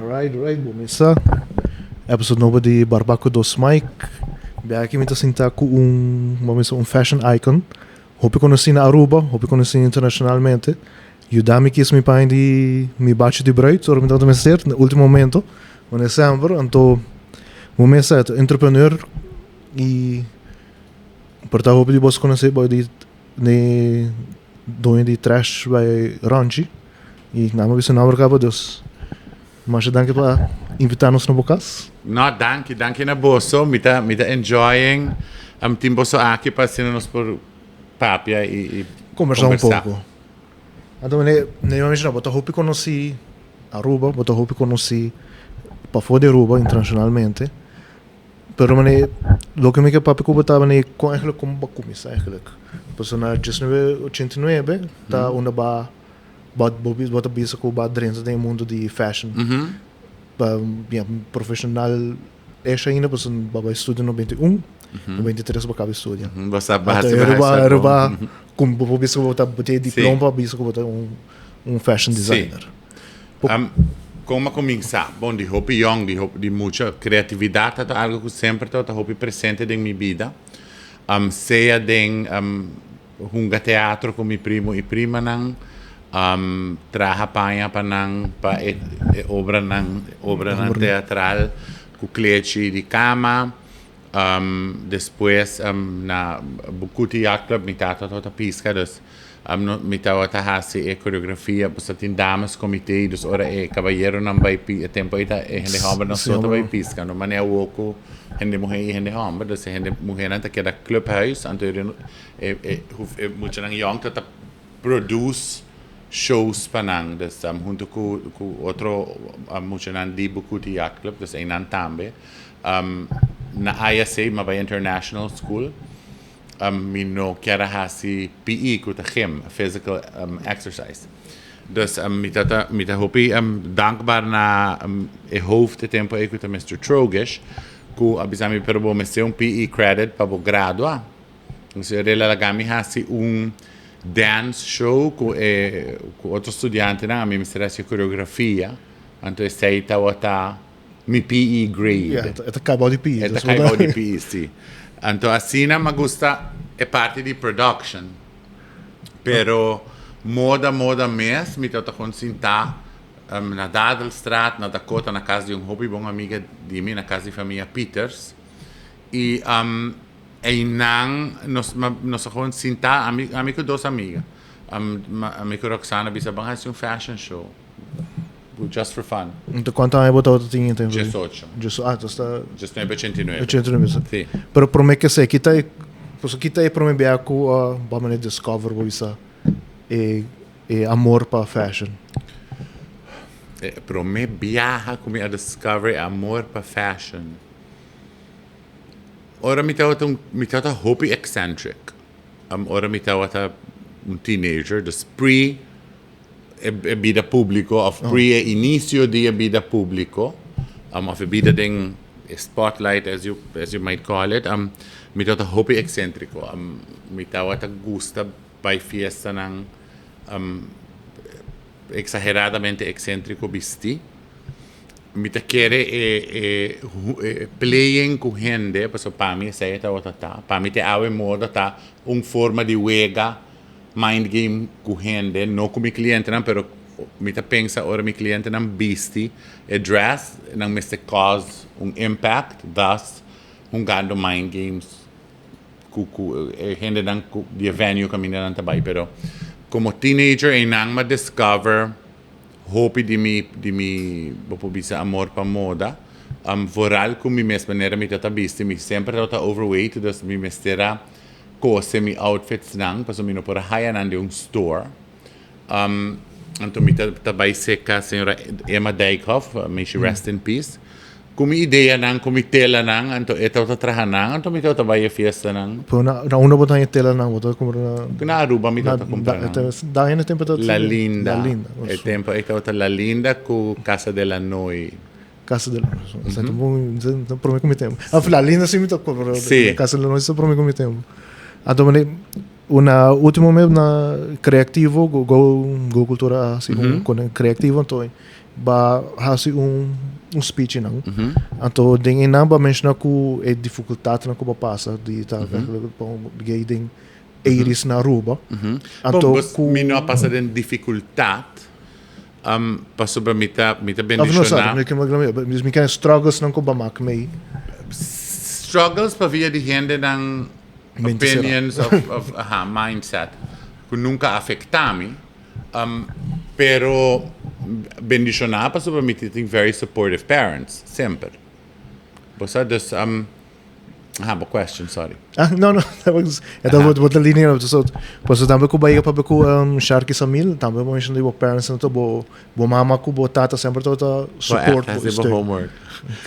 Alright, alright, bo mesa. Episode nobo di Barbaco dos Mike. Bia aki mi ta sinta ku un, bo mesa un fashion icon. Hopi konosí na Aruba, hopi konosí internacionalmente. Yuda mi kis mi paña di mi bachi di bruid, ora mi tabata mester, na ultimo momento. Wanneer semper, anto bo mesa e ta entrepreneur y por ta hopi di bos konosé bo di di doño di Trash by Ronchi y nan a bisa nomber caba dus masha danki pa invita nos na bo cas. No, danki, danki na boso. Mi ta, mi ta enjoying tin boso aki pa asina nos por papia y, y Conversa un poco. Anto mane, mi a menciona bo ta hopi conoci Aruba, bo ta hopi conoci pafo di Aruba internacionalmente. Pero mane, loke mi ke papia ku bo ta mane kon eigenlijk kon bo a kuminsá eigenlijk. Pasobra na 1989 ta unda bo a bo ta bisa ku bo a drenta den e mundu di fashion. Pa bia profeshonal esha ainda pasobra bo a bai studia 91, 93 bo a kaba e studia. Bo sa base bo a riba bo por bisa ku bo ta bo tin e diploma pa bisa ku bo ta un fashion designer. Kon a kuminsá? Bon, di hopi yòn, di hopi, di mucha kreatividat ta algu ku semper tabata hopi presente den mi bida. Sea den hunga teatro ku mi primo i primanan, traha paña pa nan pa e obranan, obranan teatral ku klechi di kama. Despues na Bucuti Yacht Club mi tata tabata piska, dus Mi tabata hasi e koreografia, pasobra tin dames komité, dus ora e kabayeronan bai pi, e tempu ei ta e hende hòmbernan so ta bai piska, no manera awor ku hende muhé i hende hòmber, dus e hende muhénan ta keda clubhuis, anto e e e muchanan yòn ta ta produce shows pa nan, dus huntu ku ku otro muchanan di Bucuti Yacht Club, dus einan tambe. Na ISA mi a bai International School. Mi no kier a hasi PE ku ta gym, physical exercise. Dus mi ta ta mi ta hopi dankbaar na e hoofd e tempo ei ku ta Mister Trogisch ku a bisa mi pero bo mester un PE credit pa bo gradua. Dus e rela laga mi hasi un dance show ku e ku otro studiantenan, ami mester hasi coreografia, anto esei tabata Mi PE grade. Yeah, e ta kai bou di PE. E ta kai bou di PE, si. Anto asina mi a gusta e parti di production. Pero moda moda mes mi tabata kon sinta na Dadelstraat, na Dakota, na kas di un hopi bon amiga di mi, na kas di famia Pieters. I einan nos nos a kon sinta, ami ku dos amiga, ami ku Roxana a bisa ban hasi un fashion show. Just for fun. Enton cuanto aña bo tabata tin e tempo? 18. Diesocho, ah, entonces ta. 1989. 89, sa. Si. Pero prome ke esei, kita e, pasobra kita e prome bia ku bo a manera discover bo bisa e e amor pa fashion? E prome biaha ku mi a discover e amor pa fashion, ora mi tabata un, mi tabata hopi eccentric. Ora mi tabata un teenager, dus pre. E bida públiko òf pre e inisio di e bida públiko òf e bida den e spotlight as you as you might call it mi tabata hopi eksentriko mi tabata gusta bai fiestanan eksageradamente eksentriko bisti mi ta kere e e playing ku hende pasobra pa mi esei tabata ta pa mi te awe moda ta un forma di wega. Mind game ku hende, no ku mi klientenan, pero mi ta pensa ora mi klientenan bisti e dress, nan mester cause un impact, thus hungando mind games ku ku e hendenan ku di e venue kaminda nan ta bai. Pero komo teenager einan mi a discover. Hopi di mi di mi bo por bisa amor pa moda vooral cu mi mes manera mi ta ta bisti mi semper tabata overweight dus mi mester a cose mi outfits nan pasobra mi no por a haya nan den un store anto mi ta ta bay seca señora Emma Dijkhoff may she rest in peace Cu mi ideanan, cu mi telanan, anto e tabata traha nan, anto mi tabata bai e fiestanan. Pero na, na unda bo ta haña telanan? Bo ta cumpra na... Na Aruba mi tabata cumpra nan. Da hende tempo tabata... La Linda. La Linda. E tempo ei tabata La Linda cu Casa de la Nooi. Casa de la Nooi. Sa ta bon, ta prome cu mi tempo. Of La Linda si mi ta cumpra. Si. Casa de la Nooi si ta prome cu mi tempo. Anto mane, una ultimo mes na creativo, go, go cultura a haci un creativo, anto Ba hasi un un speech nan. Anto den e nan ba menciona cu e dificultadnan cu ba pasa di ta eigenlijk pa un gay den eighties na Aruba. Anto Bon, cu mi no a pasa den dificultad, pasobra mi ta mi ta Of no, sorry, mi mi mi ken struggles nan cu ba mak mee. Struggles pa via di hendenan opinions of of aha mindset cu nunca a afecta mi. Pero bendiciona pasobra mi tin very supportive parents, semper. Bo sa, dus, aha, bo question, sorry. Ah, no, no, e ta bo ta linea, so, pasobra tambe ku bai papia ku Sharky Samil, tambe bo menciona di bo parents nan bo bo mama ku bo tata semper tabata support bo. Bo hasi bo homework.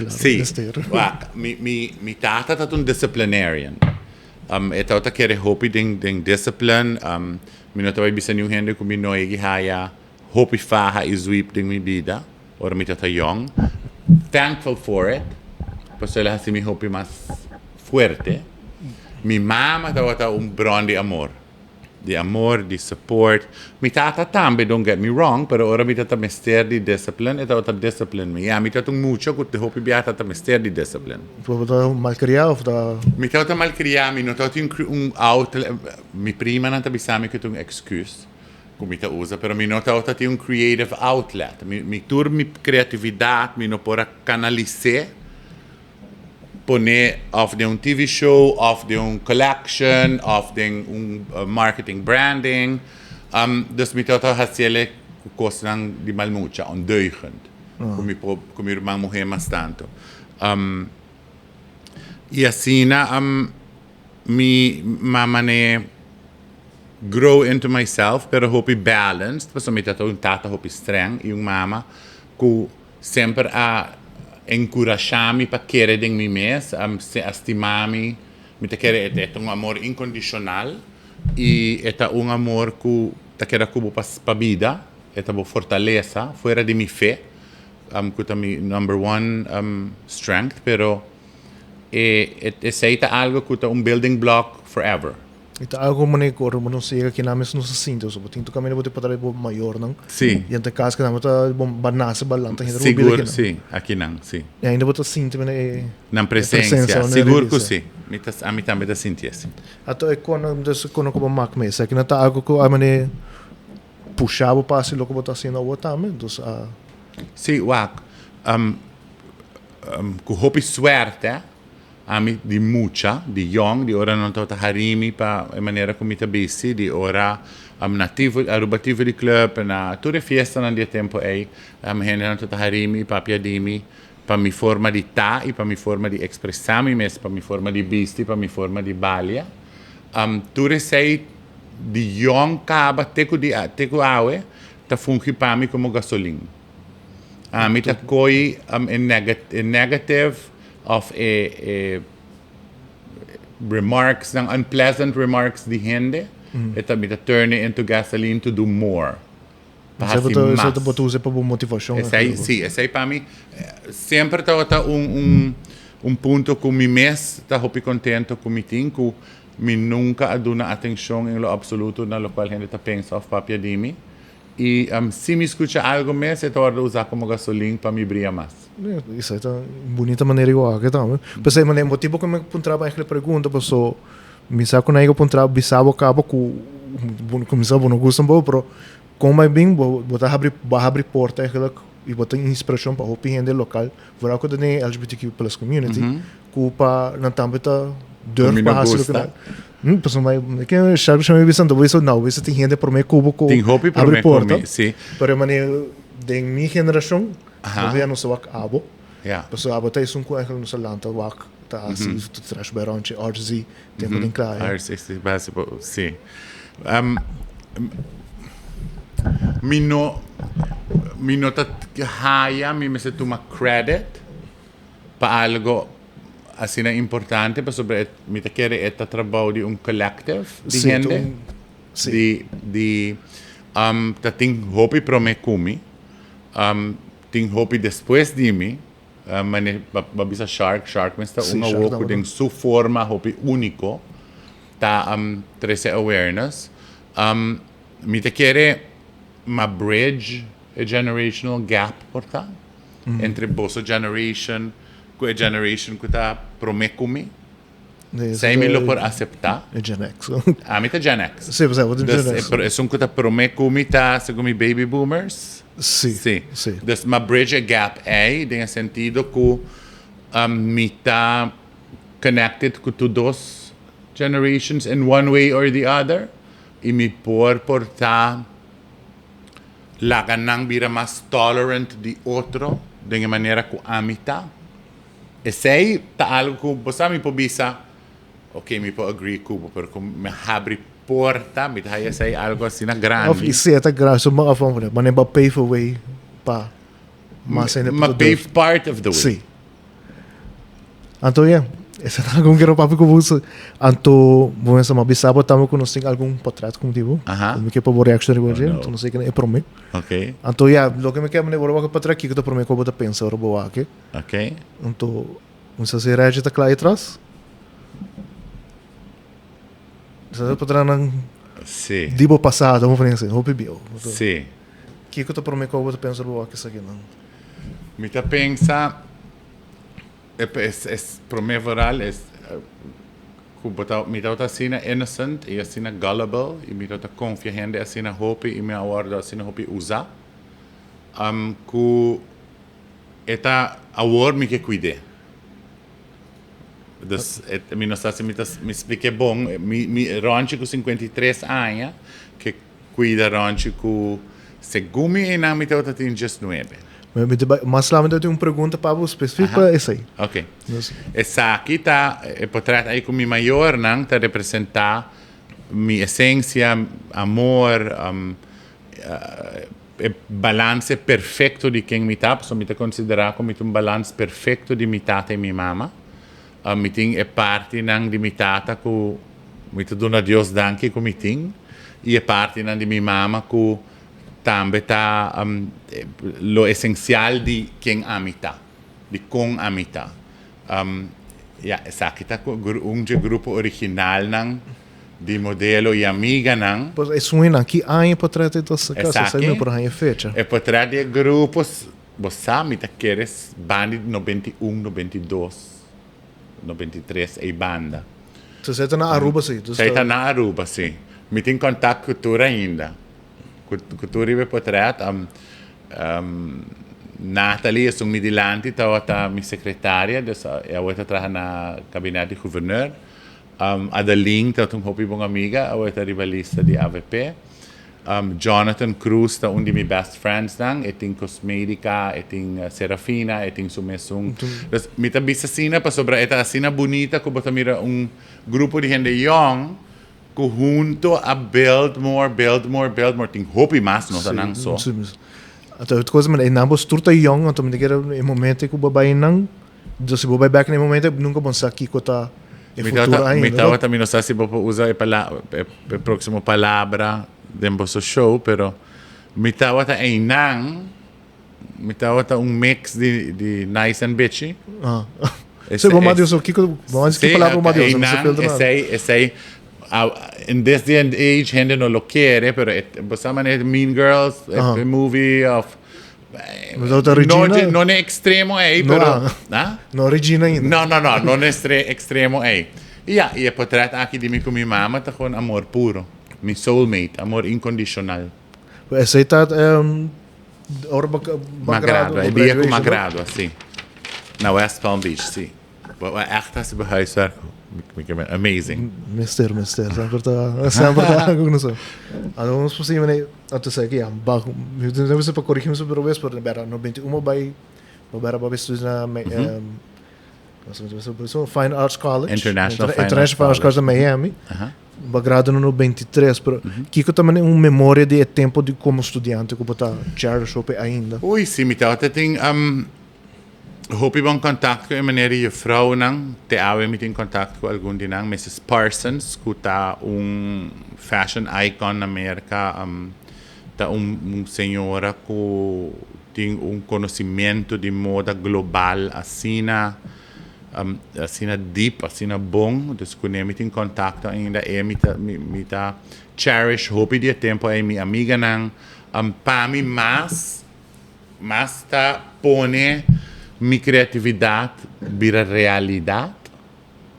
Si, wak, mi, mi, mi tata tabata un disciplinarian. E tabata kere hopi den, den discipline. Mi no ta bai bisa niun hende ku mi no yegi haya hopi faha i zwip den mi bida ora mi tabata yong. Thankful for it, pasobra el a hasi mi hopi mas fuerte. Mi mama tabata un bron di amor, di amor, di support. Mi tata tambe, don't get me wrong, pero ora mi tabata mester di discipline, e tabata discipline mi. Ya, mi tabata un mucha ku hopi biaha tabata mester di discipline. Bo tabata malkriá of ta? Mi tabata malkriá, mi no tabatin un outlet. Mi primanan ta bisa mi ku ta un excuse ku mi ta usa, pero mi no tabata tin un creative outlet. Mi mi tur mi creatividat mi no por a kanalis'é, pon'é òf den un TV show òf den un collection òf den un marketing branding. Dus mi tabata hasiel ku kosnan di mal mucha, ondeugend, ku mi por ku mi ruman muhé mas tantu. I asina Mi mama ne grow into myself pero hopi balanced pasobra mi tata un tata hopi streng y un mama cu semper a encurasha mi pa kere den mi mes a stima mi mi ta kere e ta un amor incondicional y e ta un amor cu ta keda cu bo pa bida e ta bo fortalesa fuera di mi fe cu ta mi number one strength pero E esei ta algo ku ta un building block forever. E ta algo manera ku ora bo no yega kinan mes nos ta sinti oso. Bo tin tur kaminda bo tin pa trae bo mayornan. Si. I enta kas kinan bo ta bo ba nase ba lanta henter bo bida Sigur kinan. si, akinan si. I ainda bo ta sinti manera e Nan presencia, sigur ku si. Mi ta ami tambe ta sinti esi. Ato e kono dus e kono ku bo mak mes. Esaki ta algo ku a manera pusha bo pa hasi loke bo ta hasiendo awor tambe. Dus a. Si, wak. Ku hopi suerte, ami di mucha, di yong, di ora nan tabata hari mi pa e manera ku mi ta bisti, di ora na Tivoli, Aruba Tivoli Club, na tur e fiestanan di e tempu ei, hendenan tabata hari mi i papia di mi pa mi forma di ta i pa mi forma di ekspresá mi mes, pa mi forma di bisti, pa mi forma di balia. Tur esei di yong kaba te ku di te ku awe ta fungi pa mi komo gasolin. Ami ta koy e e negative of e e remarks nan unpleasant remarks di hende e ta mi ta turn it into gasoline to do more pa hasi mas. Esei ta bo ta usa pa bo motivashon. Esei si esei pa mi semper tabata un un un punto ku mi mes ta hopi kontento ku mi tin ku mi nunka a duna atenshon en lo absoluto na lokual hende ta pensa of papia di mi. I si mi skucha algu mes, e ta wòrdu usá komo gasolin pa mi bria mas. Esei ta un bunita manera di wak tambe. P'esei manera motibu ku mi puntra bo eigenlijk pregunta paso mi sa ku nan yega puntra bisa bo kaba ku bo kuminsá bo no gusta un poco pero kon bai bin bo bo ta habri bo a habri porta eigenlijk i bo ta inspirashon pa hopi hende lokal vooral ku ta den e LGBTQ plus community ku pa nan tambe ta durf pa hasi loke nan Pasobra mi ke sharp sharp mi bisa anto bo bisa no bo bisa tin hende prome ku bo ku Tin hopi abri prome ku porta mi, si. Pero e manera Den mi generashon, hopi ya nos ta wak abo. Pasobra abo ta esun ku eigenlijk nos a lanta wak ta hasi ta trash bai rònt RZ tempu den kla. RZ si básiko si. Mi no mi no ta haya mi mester tuma credit pa algo asina importante pasobra mi ta kere e ta trabou di un collective di hende. Di di ta tin hopi prome ku mi, tin hopi despues di mi, mane bo bisa Shark, Shark mes ta un awo ku den su forma hopi uniko ta trese awareness. Mi ta kere m'a bridge e generational gap por ta entre boso generation ku e generation ku ta prome ku mi. Esei mi lo por aseptá. E Gen X. Ami ta Gen X. Sí, pues bo ta Gen X. Dus esun ku ta promé ku mi ta segun mi baby boomers. Sí. Sí. Sí. Dus m'a bridge e gap ei den e sentido ku mi ta connected ku tur dos generations in one way or the other i mi por por ta laga nan bira mas tolerant di otro den e manera ku ami ta. Esei ta algo ku bo sa mi por bisa, ok mi por agree ku bo, pero ku mi habri porta mi ta haya esei algo asina grandi. Of i si e ta grandi so of manera bo a pave a way pa mas hende por ta durf. Ma pave part of the way. Si. Anto ya, esei ta algo ku mi kere papia ku bo. Anto bo mester a bisa bo tambe ku nos tin algun potret ku motibu. Ku mi ke pa bo reakshoná riba dje, anto nos a kende e promé. Anto ya, loke mi ke manera bo wak e potret kiko ta promé ku bo ta pensa ora bo wak e. Ok. Anto, un sa si Reggie ta kla ahí tras? Sa ta patrá nan Sí. di bo pasado, vamos poner así, hopi bieu. Sí. Kiko ta promé ku bo ta pensa bo wak esakinan? Mi ta pensa, es, es promé vooral es ku bo ta, mi tabata asina innocent i asina gullible i mi tabata konfia hende asina hopi i mi a wòrdu asina hopi usá, ku E ta awor mi ke kuid'é. Dus e mi no sa si mi ta mi splik'é bon. Mi mi Ronchi ku 53 aña ke kuida Ronchi ku segun mi einan mi tabata tin diesnuebe. Mi ta bai mas laat mi ta tin un pregunta pa bo spesifik pa esei. Ok. Esaki ta e potret ei ku mi mayornan ta representá mi esensia, amor, E balance perfecto di ken mi ta, pasobra mi ta considera cu mi ta un balans perfecto di mi tata y mi mama. Mi tin e partinan di mi tata cu mi ta duna Dios danki cu mi tin y e partinan di mi mama cu tambe ta lo esencial di ken ami ta, di con ami ta. Ya, esaki ta un dje grupo originalnan. Di modelo y amiganan. Pues e suenan, ki aña e potret ei ta saca? Si esaki mi por haña e fecha. E potret di e grupo, bo sa mi ta kere banda di 91, 92, 93 ei banda. Entonces ei ta na Aruba si? Ei ta na Aruba si. Mi tin contact cu tur ainda. Cu tur riba e potret. Nathalie esun mi dilanti tabata mi secretaria, dus e awor ta traha na kabinet di guverneur. Adeline ta un hopi bon amiga, awor ta riba lista di avp. Jonathan Cruz ta un di mi best friends nan, e tin Cosmedica, e tin Serafina, e tin su mesun. Dus mi ta bisa asina pasobra e ta asina bunita ku bo ta mira un grupo di hende yong ku hunto a build more, build more, build more. Tin hopi mas, no ta nan so. Sí, sí. Anto e kos, e nan bo tur ta yong, anto mi ta kere e momento ku bo bai nan. Entonces si bo bai bek na e momento nunca bo sa kiko ta e futuro ainda. Mi tabata mi no sa si bo por usa e e proximo palabra den boso show pero mi tabata einan mi tabata un mix di di nice and bitchy. Ah. Si bo manda usa kiko bo manda ki palabra bo manda usa mi sa filtra nada. Esei esei in this day and age hende no lo kere pero bo sa manera Mean Girls e movie of No ta Regina? No, no ne extremo ei, no, pero... Ah. Ah? No Regina ainda. No, no, no, no ne extremo ei. Y ja, y e portret aki di mi cu mi mama ta gewoon amor puro. Mi soulmate, amor incondicional. Esey ta um, ora ba, ba grado, e dia cu m'a gradua, si. Na West Palm Beach, si. Echt hasi bo huiswerk. Amazing. Mester, mester. Semper ta, semper ta algo ku nos. Anto nos por siña anto sa ki ya, ba, mi no bisa pa korigi mi pero bes, pero bera 91 bai, bo bera ba studia na Fine Arts College. International Fine International Fine Arts College na Miami. Bo grado na 93, pero kiko ta mane un memoria di e tempo di como studiante ku bo ta cherish hopi ainda? Ui, si, mi tabata tin hopi bon contact cu e meneer y juffrouwnan. Te awe mi tin contact cu algun di nan. Mrs. Parsons, cu ta un fashion icon na Merca, ta un señora cu tin un conocimento di moda global asina, asina deep, asina bon. Dus cu ne mi tin contacto ainda. E mi ta, mi ta cherish hopi di e tempo ey. Mi amiganan, pa mi mas, mas ta pone mi creatividad bira realidad.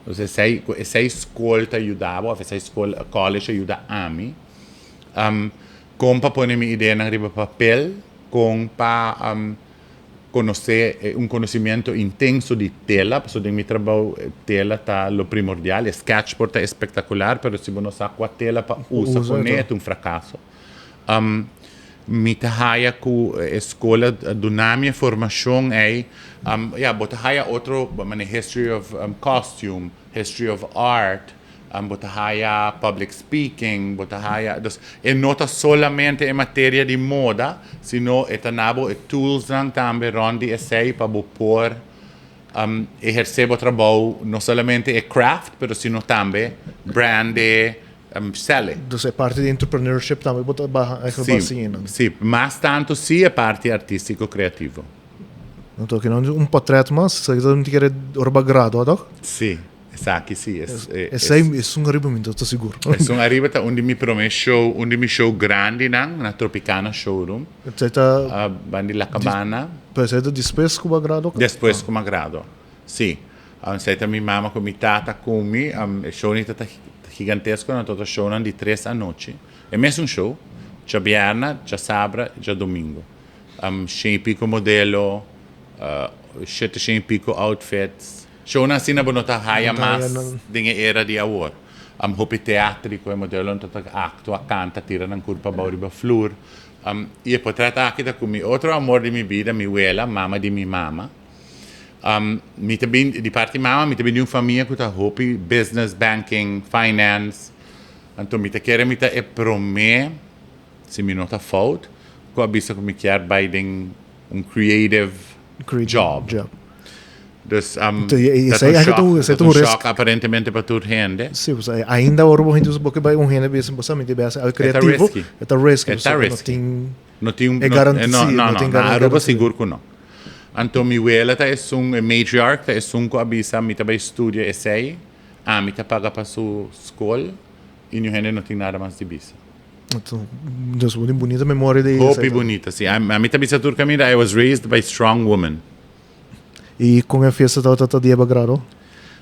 Dus esey, cu esey school ta yuda bo, of esey school, college a yuda ami. Con pa pone mi ideanan riba papel, con pa conoce un conocimiento intenso di tela, pasobra den mi trabou tela ta lo primordial. E sketch por ta espectacular, pero si bo no sa cua tela pa usa cune, e ta un fracaso. Mi ta haya cu e school a duna mi e formacion ey. Ya, bo ta haya otro manera history of costume, history of art, bo ta haya public speaking, bo ta haya, dus e no ta solamente e materia di moda, sino e ta na bo e toolsnan tambe rond di esey pa bo por eherce bo trabou, no solamente e craft, pero sino tambe brande, sell. Dus e parti di entrepreneurship tambe bo ta baha eigenlijk ba siña nan. Si, mas tanto si e parti artistico creativo. Anto aki nan un portret mas, esaki ta un kere ora bo a gradua toch? Si, esaki si. Esei esun ariba mi ta sigur. Esun ariba ta un di mi prome show, un di mi show grandinan na Tropicana Showroom. Esei ta. Bandi La Cabana. Pero esei ta despues ku bo a gradua? Despues ku mi a gradua, si. Esei ta mi mama ku mi tata ku mi. E show ni ta gigantesco, nan ta shownan di tres anochi. E mesun show, djabièrnè, djasabra, djadomingo. Shen y pico modelo, shete shen y pico outfits. Shownan asina bo no ta haya mas den e era di awor. Hopi teatrico, e modelonan ta actua, canta, tira nan curpa abao riba flur. Y e potret aki ta cu mi otro amor di mi bida, mi wela, mama di mi mama. Mi ta bin, di parti mama, mi ta bin di un famia cu ta hopi business, banking, finance. Anto mi ta kere mi ta e prome, si mi no ta fout, cu a bisa cu mi kier bay den un creative job. Dus ta un shock, ta un shock aparentemente pa tur hende. Si, ainda ora bo hende bo ke bay un hende bisa bo sa mi ta bay haci algo creativo, e ta risky. E ta risky. No tin e garantia. No, no, no, na Aruba sigur ku no. Anto mi wela ta esun, e matriarch ta esun ku a bisa mi ta bai studia esei, ami ta paga pa su skol i niun hende no tin nada mas di bisa. Anto, dus bo tin bunita memoria di esei. Hopi bunita, si. Ami ta bisa tur kaminda, I was raised by strong women. I kon e fiesta tabata ta dia bagrado?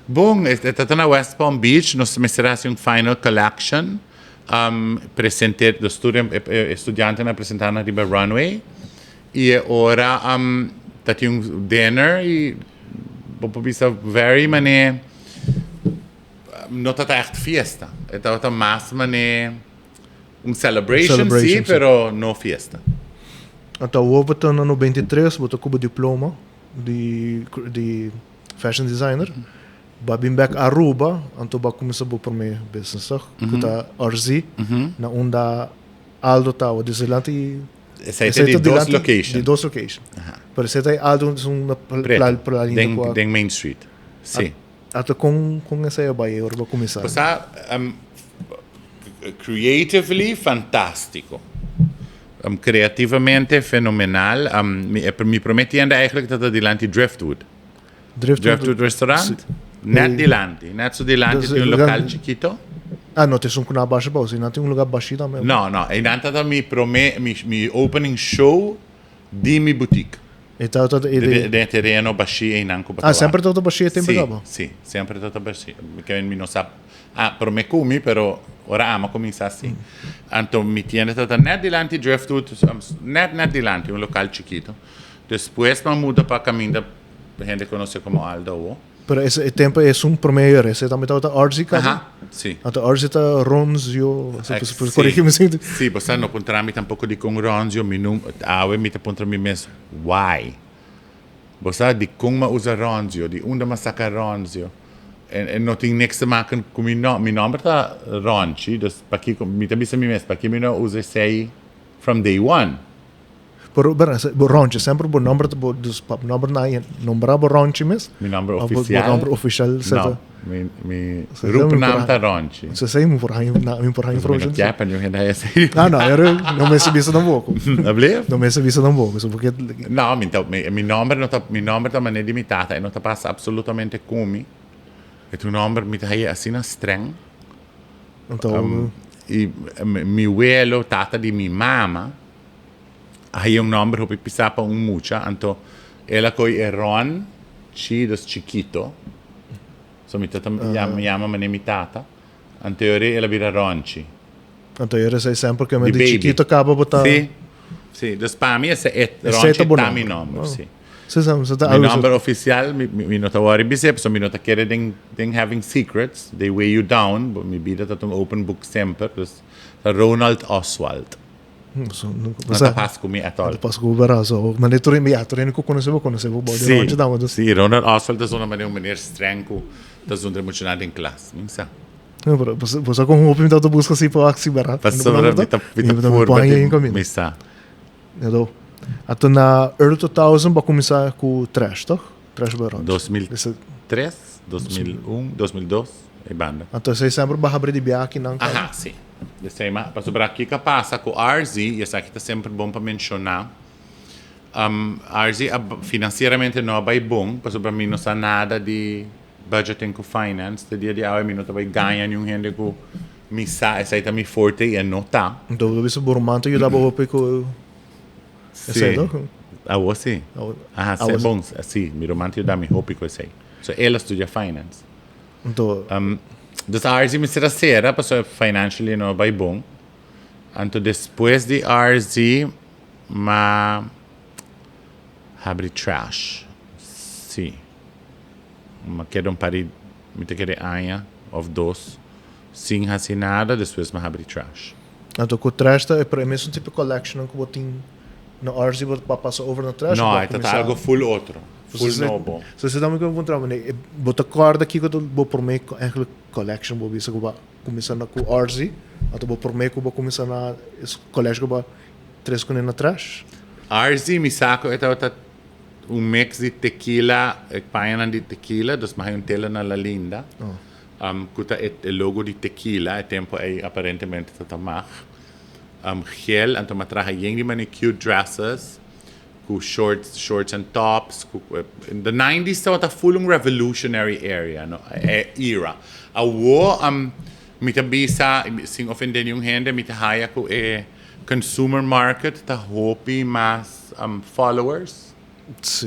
Bon, e ta na West Palm Beach, nos mester hasi un final collection. Presente dos tur e studiantenan a presenta nan riba runway y e ora ta tin un dinner y bo por bisa very mane no ta ta echt fiesta e tabata mas mane un celebration si pero no fiesta. Anto awor bo ta na 93 bo ta cu bo diploma di fashion designer. Bo a bin bek Aruba, anto bo a cuminsa bo prome business toch? Cu ta RZ, na unda Aldo ta awa. Dus dilanti. Esey ta di dos location. Di dos location. Pero esey ta Aldo es un Preto, den Main Street. Si. Anto con con esey a bay ora bo a cuminsa? Bo sa, creatively fantastico. Creativamente fenomenal. Mi prome tienda eigenlijk ta dilanti Driftwood. Driftwood Restaurant? Net dilanti, net su dilanti tin un local chikito. Ah, no tin esun ku nan a basha bou, si nan tin un lugar bashi tambe. No, no, einan ta mi prome, mi opening show di mi boutique. E ta ta e de. Den e tereno bashi einan ku bo ta wak. Ah, semper ta bashi e tempo kaba? Si, si, semper ta bashi. Ke mi no sa, ah, prome ku mi, pero ora ami a kuminsá si. Anto mi tienda ta ta net dilanti Driftwood, net net dilanti, un local chikito. Despues mi a muda pa kaminda hende konosé komo Aldo awo. Pero e tempo esun prome era, esey tambe tabata Arzi caba? Aha, si. Anto Arzi ta Ronzio, Ex, si, corrigi mi si. Si, bo sa no puntra mi tampoco dicon Ronzio, mi no, awe mi ta puntra mi mes why? Bo sa dicon m'a usa Ronzio, di unda m'a saca Ronzio? E no tin niks te maken cu mi nom, mi nomber ta Ronchi, dus pakico, mi ta bisa mi mes, paki mi no usa esey from day one? Pero bera, bo Ronchi, semper bo nomber ta bo, dus pa bo nomber na nombra bo Ronchi mes? Mi nomber oficial? Bo nomber oficial sa ta? No, mi, mi roepnaam ta Ronchi. Sa sei mi por haña, mi por haña Mi no informacion. kier pa niun hende haña esei. Ah, no, ero no mester bisa tampoco. Alblief? No mester bisa tampoco, so porque. No, mi ta, mi, mi nomber no ta, mi nomber ta manera di mi tata, e no ta pasa absolutamente cu mi. E ta un nomber, mi ta haña asina streng. Anto. Y mi welo, tata di mi mama, Hay un nomber hopi pisa pa un mucha, anto el a coy e Ron chi, dus chikito. So mi tata yama, yama mane mi tata. Anto e ora el a bira Ronchi. Anto e ora esei semper ke Di men di baby. chikito kaba bo ta. Si, si. Dus pa mi ese e Esei Ronchi ta bo ta mi nomber. nomber, si. Si, si, si ta Mi algo nomber oficial mi, mi no ta worry bis'é, pasobra mi no ta kere den, den having secrets, they weigh you down, bo mi bida ta ta un open book semper, dus ta Ronald Oswald. No ta pas ku mi at all. No ta pas ku bo so. Ma tur ya tur hende ku konosé bo konosé bo bo di Ronchi dama dus. Si, Ronald Oswald ta zona manera un meneer streng ku ta zundra emocioná den klas. Mi sa. No, pero bo sa kon hopi mi tabata buska si pa wak si bèrdat. Pasobra mi ta mi ta purba di mi sa. Anto anto na early 2000 bo a kuminsá ku trash toch? Trash by Ronchi. 2003, 2001, 2002 e banda. Anto esei semper bo a habri di biaha kinan kaba? Aha, si. Esei ma, pasobra kiko a pasa ku RZ, i esaki ta semper bon pa menshoná, RZ a finansieramente no a bai bon, pasobra mi no sa nada di budgeting ku finance, te dia di awe mi no ta bai gaña niun hende ku mi sa esei ta mi forte i e no ta. Anto bo ta bisa bo ruman ta yuda bo hopi ku esei Si, awor si. Aha, si, bon, si, mi ruman ta yuda mi hopi ku esei. So el a studia finance. Anto. Dus RZ mester a sera pasobra financially no a bai bon. Anto despues di RZ m'a habri trash. Si. M'a keda un par di, mi ta kere aña of dos sin hasi nada, despues m'a habri trash. Anto ku trash ta e mesun tipo collectionnan ku bo tin na RZ bo ta pasa over na trash? No, e ta ta algo full otro. Full nobo. So esei tambe ku mi puntra bo, bo ta kòrda kiko ta bo promé eigenlijk collection bo bisa ku bo a kuminsá na ku RZ? Anto bo promé ku bo kuminsá na es collection ku bo a tres kuné na trash? RZ mi sa ku e tabata un mix di tequila, e pañanan di tequila, dus mi a haña un tela na La Linda. Ku ta e logo di tequila, e tempu ei aparentemente ta ta mag. Gel, anto mi a traha yen di mane cute dresses, ku shorts, shorts and tops, ku in the nineties tabata full un revolutionary area, no, era. Awo mi ta bisa, sin ofende niun hende, mi ta haya ku e consumer market ta hopi mas followers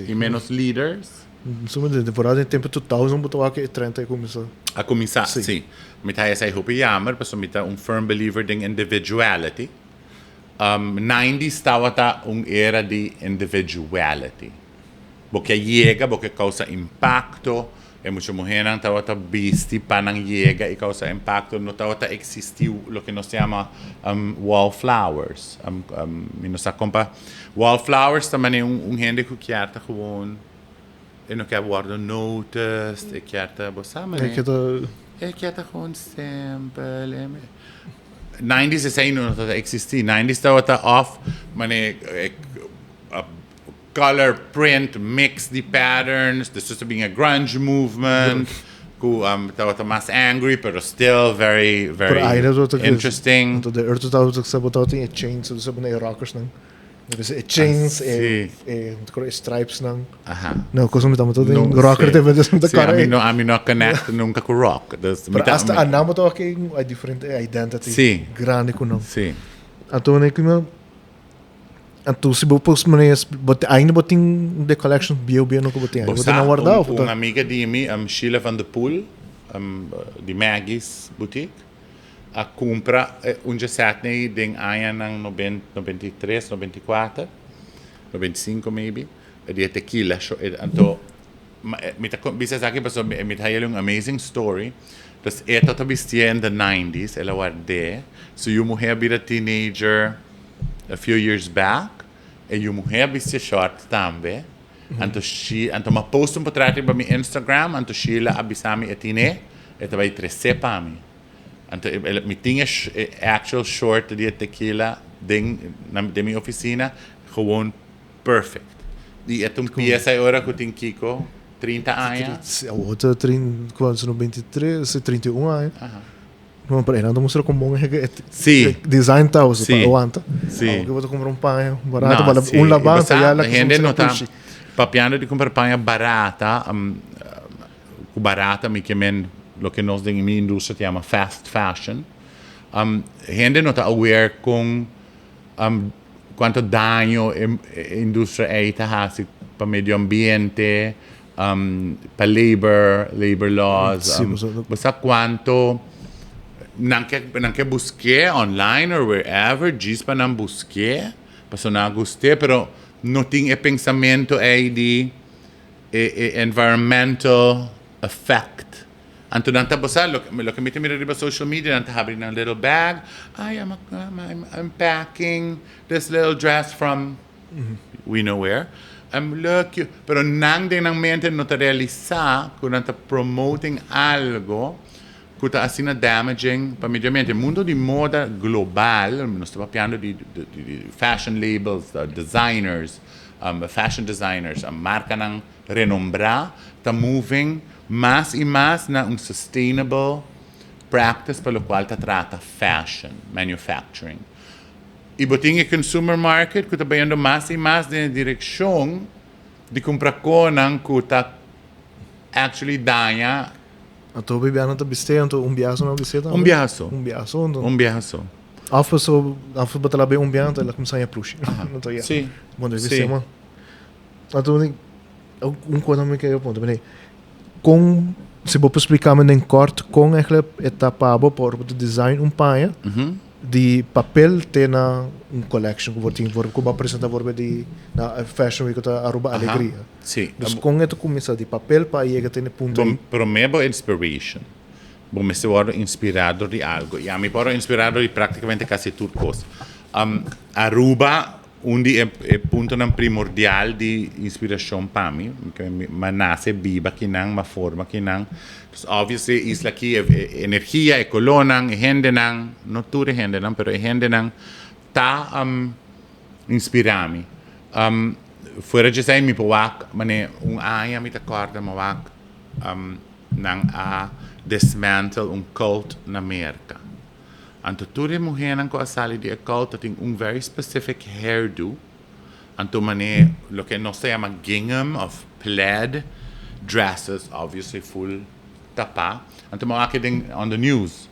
i menos leaders. Sumamente, temporada den tempo 2000 bo ta wak e trend a cuminsa. A cuminsa, si. Mi ta haya esai hopi jammer, pasobra mi ta un firm believer den individuality. Nineties tabata un era di individuality. Bo ke yega, bo ke causa impacto, e mucha muhernan tabata bisti pa nan yega y causa impacto. No tabata existi loke nos ta yama wallflowers. Mi no sa con pa wallflowers ta manera un hende cu kier ta gewoon. E no kier wordo noticed, e kier ta, bo sa manera. E kier ta. E kier ta gewoon simpel. Nineties esei no tabata existi. Nineties tabata of manera color print mix di patterns, despues ta bin e grunge movement cu tabata mas angry pero still very very interesting. Anto de earth tabata tin e chains, e rockers nan. E chains, e, e, e stripes nan. Aha. No, cosa mi ta den rocker te dus mi ta Sí, ami no, ami no connect nunca cu rock. Dus mi ta, hasta anamo ta ook een different identity. Sí. Grande cu nan. Sí. Anto ne kuma anto si bo pos maneer bo ainda bo tin de collection bieu bieu no ku bo tin. Bo Bo tin guarda un, un amiga di mi, Sheila van de Poel, di Maggie's Boutique. A kumpra un djesetnei den añanan 93, 94, 95 maybe, di e tequila sho, anto Mi ta bisa esaki pasobra mi ta haya un amazing story. Dus e tabata bistié in the nineties, el a ward'é. Su yu muhé a bira teenager a few years back. E yu muhé a bistié short tambe. Anto shi, anto mi a post un portret riba mi Instagram, anto Sheila a bisa mi e tin'é, e ta bai tres'é pa mi. Anto mi tin e actual short di e tequila den den mi oficina, gewoon perfect. Y e ta un pieza e ora cu tin kico? 30 aña? Si, awor ta cuanto sino 23, si 31 aña. No, pero einan ta mustra con bon e design ta, osea, pa awanta. Awor cu bo ta cumpra un paña barato, pa un labansa ya la Hende no ta papiando di cumpra paña barata, Cu barata mi ke men loke nos den mi industria ta yama fast fashion. Hende no ta aware con cuanto daño e industria ey ta haci pa medio ambiente, pa labor, labor laws. Bo sa cuanto nan ke nan ke buske online or wherever djis pa nan buske pasobra nan a guste pero no tin e pensamento ey di e environmental effect. Anto nan ta bosa loke mi ta mira riba social media nan ta habri nan little bag, ay I'm I'm packing this little dress from we know where, look pero nan den nan mente no ta realisa ku nan ta promoting algo ku ta asina damaging pa medio ambiente. Mundo di moda global, nos ta papiando di fashion labels, designers, fashion designers, markanan renombrá ta moving mas i mas na un sustainable practice pa lokual ta trata fashion manufacturing. I bo tin e consumer market ku ta bayendo mas i mas den e direkshon di kumpra konan ku ta actually daña. Anto hopi biaha nan ta bist'é, anto un biaha so nan a bist'é tambe? Un biaha so. Un biaha so anto. Un biaha so. Of paso, of bo ta labe un biaha anto el a cuminsa haña plushi. Anto ya. Si. Bon debe Si. bist'é man. Anto un cosa mi kere puntra, mire, con, si bo por splica mi den kort con eigenlijk e ta pa bo pa ora bo ta design un paña, Di papel te na un collection cu bo tin voor cu bo a presenta voorbe di na Fashion Week cu ta Aruba Alegria. Si. Dus con e ta cuminsa di papel pa a yega te na e punto ei? Prome bo inspiration. Bo mester wordo inspira dor di algo. Y ami por wordo inspira dor di practicamente casi tur cos. Aruba Un di e puntonan primordial di inspiracion pa mi, mi a nace biba akinan, mi a forma akinan. Dus obviously e isla aki, e energia, e colornan, e hendenan, no tur e hendenan, pero e hendenan ta inspira mi. Fuera dje esei mi por wak manera un aña mi ta corda mi a wak nan a dismantle un cult na Merca. Anto tur e muhernan ku a sali di e cult ta tin un very specific hairdo, anto mane loke nos ta yama gingham of plaid dresses, obviously full tapa, anto mi a wak den on the news.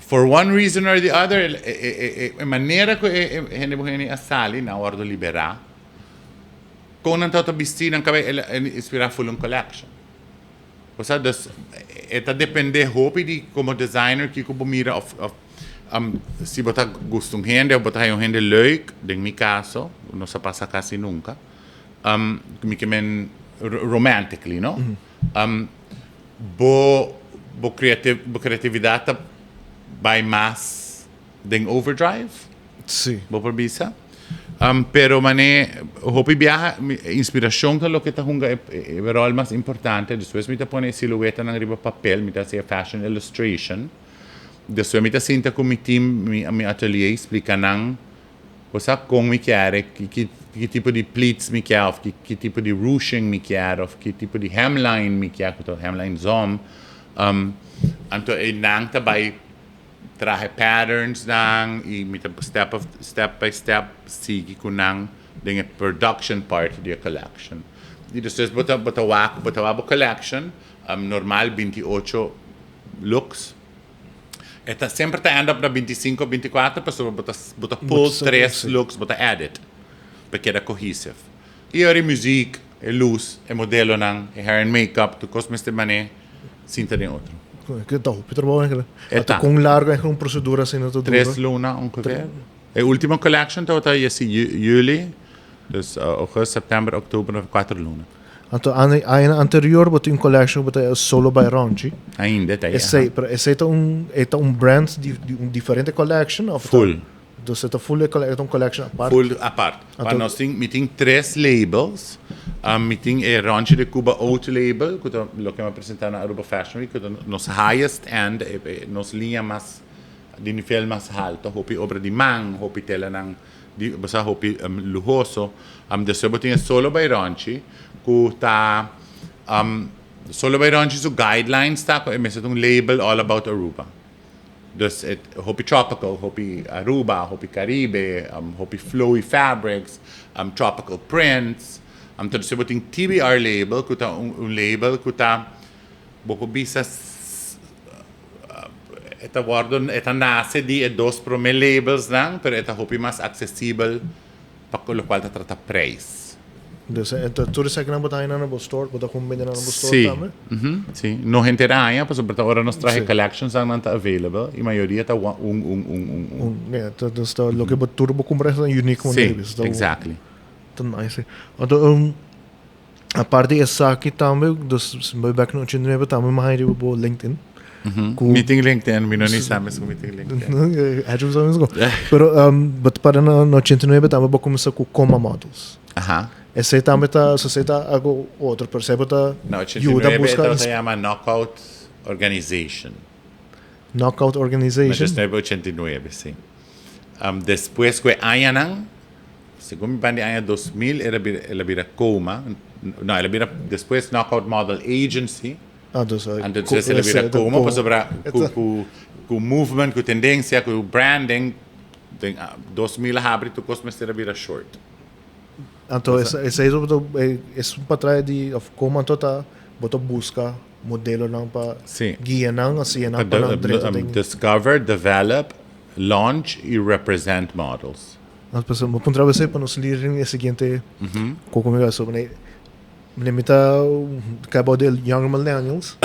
For one reason or the other e manera ku e hende muhernan a sali nan a wordo libera, kon nan tabata bisti nan kabei el a inspira full un collection. Osea, dus e ta depende hopi di como designer kiko bo mira of of si bo ta gusta un hende of bo ta haya un hende leuk, den mi caso, no sa pasa casi nunca, mi ke men romantically no, bo bo bo creatividad ta bay mas den overdrive. Sí. Bo por bisa. Pero mane hopi biaha inspiracion ta loke ta hunga e rol mas importante. Despues mi ta pone e siluetanan riba papel, mi ta haci e fashion illustration. Despues mi ta sinta cu mi team, mi atelier, splica nan cosa con mi kier, ki tipo di pleats mi kier of ki tipo di ruching mi kier of ki tipo di hemline mi kier, cu ta hemline zom. Anto einan ta bay Traha e patterns nan y mi ta step of step by step sigui cu nan den e production part di e collection. Y despues bo ta bo ta wak bo ta wak bo collection normal 28 looks. E ta semper ta end up na 25 of 24 pasobra bo ta bo ta pull tres looks bo ta edit pa keda cohesive. Y ora e muziek, e luz, e modelonan, e hair and makeup tur cos mester mane. Sinta den otro. Ke ta hopi trabou eigenlijk. E ta. Kon largo eigenlijk un procedura asina ta dura? 3 luna ongeveer. E ultimo collection tabata yesi juli, dus augustus, september, oktober, 4 luna. Anto aña anterior bo tin un collection bo ta Solo by Ronchi. Ainda ta, Esey, pero esey ta un e ta un brand di di un diferente collection of Full. Dus e ta full e ta un collection apart. Full apart. Pa nos tin mi tin tres labels. Mi tin e Ronchi de Cuba Haute label cu ta loke mi a presenta na Aruba Fashion Week cu ta nos highest end e nos liña mas di nivel mas halto. Hopi obra di man, hopi telanan di bo sa hopi luhoso. Despues bo tin e Solo by Ronchi cu ta Solo by Ronchi su guidelines ta cu e mester ta un label all about Aruba. Dus e hopi tropical, hopi Aruba, hopi Caribe, hopi flowy fabrics, tropical prints. Anto despues bo tin TBR label cu ta un label cu ta bo por bisa e ta wordo e ta nace di e dos prome labelsnan pero e ta hopi mas accesibel pa locual ta trata prijs. Dus tur esakinan bo ta haña nan na bo store, bo ta kon bende nan na bo store tambe? Si, no henter aña pasobra ta ora nos traha e collections nan ta available y mayoria ta un un un un un. Un, ya, dus ta loke bo tur bo cumpra ta unique Si, exactly. Ta nice. Anto aparte di esaki tambe, dus mi bai bek na 89 tambe mi haña riba bo LinkedIn. Ku Mi tin LinkedIn, mi no ni sa mes ku mi tin LinkedIn. Edwin sa mes ku. Pero bo ta para na 89 tambe bo kuminsá ku Coma Models. Aha. Esei tambe ta, so esei ta algo otro, pero esei bo ta Na yuda 89 buska e tabata yama Knockout Organization. Knockout Organization? Na 89, si. Despues ku e añanan, Segun mi banda di aña 2000 el a bira el a bira Coma, no el a bira despues Knockout Model Agency. Ah, dus Anto despues el a bira Coma pasobra ku ku ku movement, ku tendencia, ku branding den 2000 a habri tur kos mester a bira short. Anto esei es un patraya di of Coma anto ta bo ta buska modelonan pa guia nan asina nan pa nan drenta den. Discover, develop, launch y represent models. Nos pensa, bo puntra esei pa nos lir e siguiente koko mi sobre mi mi ta kai bou di younger millennials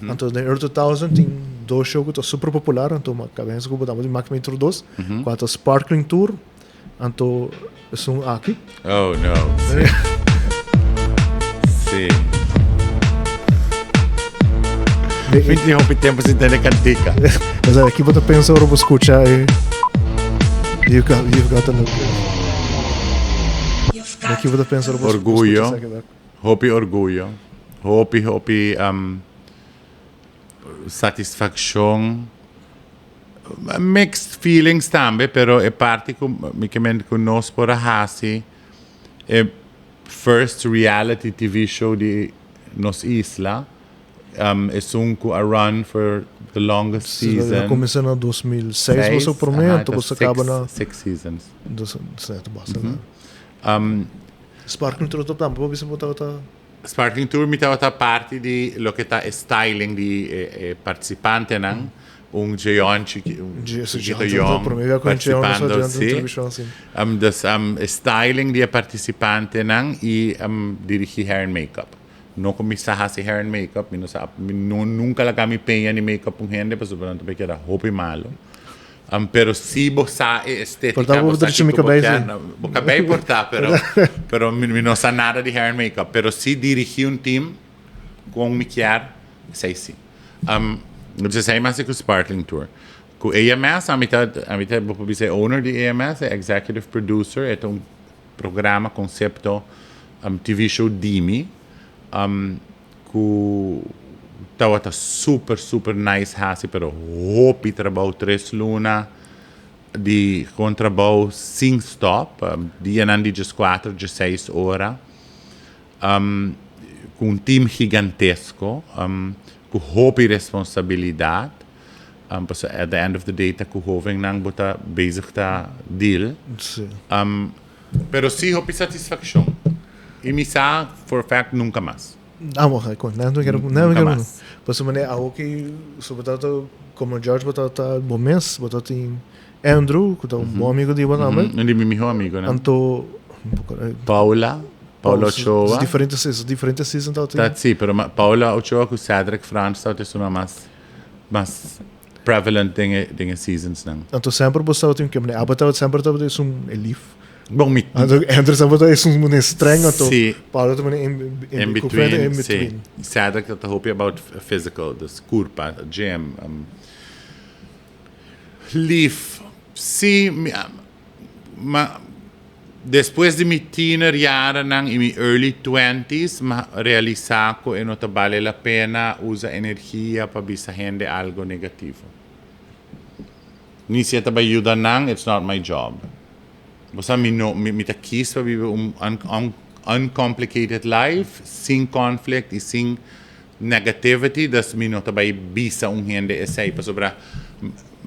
anto den early 2000 tin dos show ku ta super popular anto mi a kabes ku bo tabata mak mi introduce kua ta Sparkling Tour anto esun aki. Oh no si si Mi tin hopi tempo sin tende kantika. Osea, ki bo ta pensa ora bo skucha e You've got, you've got to look good? De ki bo ta pensa ora bo skucha Orguyo, esaki bek? hopi orguyo, hopi hopi satisfakshon, mixed feelings tambe, pero e parti ku mi ke men ku nos por a hasi e first reality TV show di nos isla. Esun ku a run for the longest season. A kuminsá na 2006 boso promé, anto boso kaba na. Six seasons. Dus ta basta largu. Sparkling Tour tambe bo bisa bo tabata. Sparkling Tour mi tabata parti di loke ta e styling di e partisipantenan. Un jeon chiki, un chikito yong participando, si. Dus e styling di e partisipantenan i dirigi hair and makeup. No ku mi sa hasi hair and makeup, mi no sa, mi no nunka laga mi peña ni makeup un hende pasobra nan ta bay keda hopi malo. Pero si bo sa e estetica, bo sa kiko bo kier, bo kabei por ta, pero pero mi no sa nada di hair and makeup. Pero si dirigi un team kon mi kier, esei si. Entonces esei mas ku Sparkling Tour. Ku AMS, ami ta, ami ta, bo por bisa e owner di AMS, e executive producer, e ta un programa, concepto, TV show di mi, cu tawata super, super nice haci, pero hopi trabou, tres luna di con trabou sin stop, dianan di diescuatro, diesseis ora, cu un team gigantesco, cu hopi responsabilidad. Pasobra at the end of the day ta ku hovennan bo ta bezig ta deal. Sí. Pero sí hopi satisfakshon. I mi sa for a fact nunka mas. Ah, bo ga kon. Nunka kere, nunka kere. Pasobra manera awo ki sobre todo komo George bo ta bo mes, bo ta tin Andrew ku ta un bon amigo di bo tambe. Un di mi miho amigonan. Anto Paula, Paula Ochoa. Diferente season, diferente season ta tin. Ta sí, pero Paula Ochoa ku Cedric Frans ta esun mas. mas prevalent den e den e seasons nan. Anto semper bo tabata tin kemne abo tabata semper tabata esun e lief. Bon, mi... Anto Andrew tabata esun mane streng anto Si. Paolo ta mane in, in, In between, in si. between. Cedric ta hopi about physical, dus curpa, gym. Lief, si, mi, ma despues di mi tiener jarennan y mi early twenties, m'a realisa cu e no ta bale la pena usa energia pa bisa hende algo negativo. Ni si e ta bai yuda nan, it's not my job. Bo sa mi no, mi, mi ta kies pa biba un un, un, uncomplicated life, sin conflict y sin negativity, dus mi no ta bai bisa un hende esey, pasobra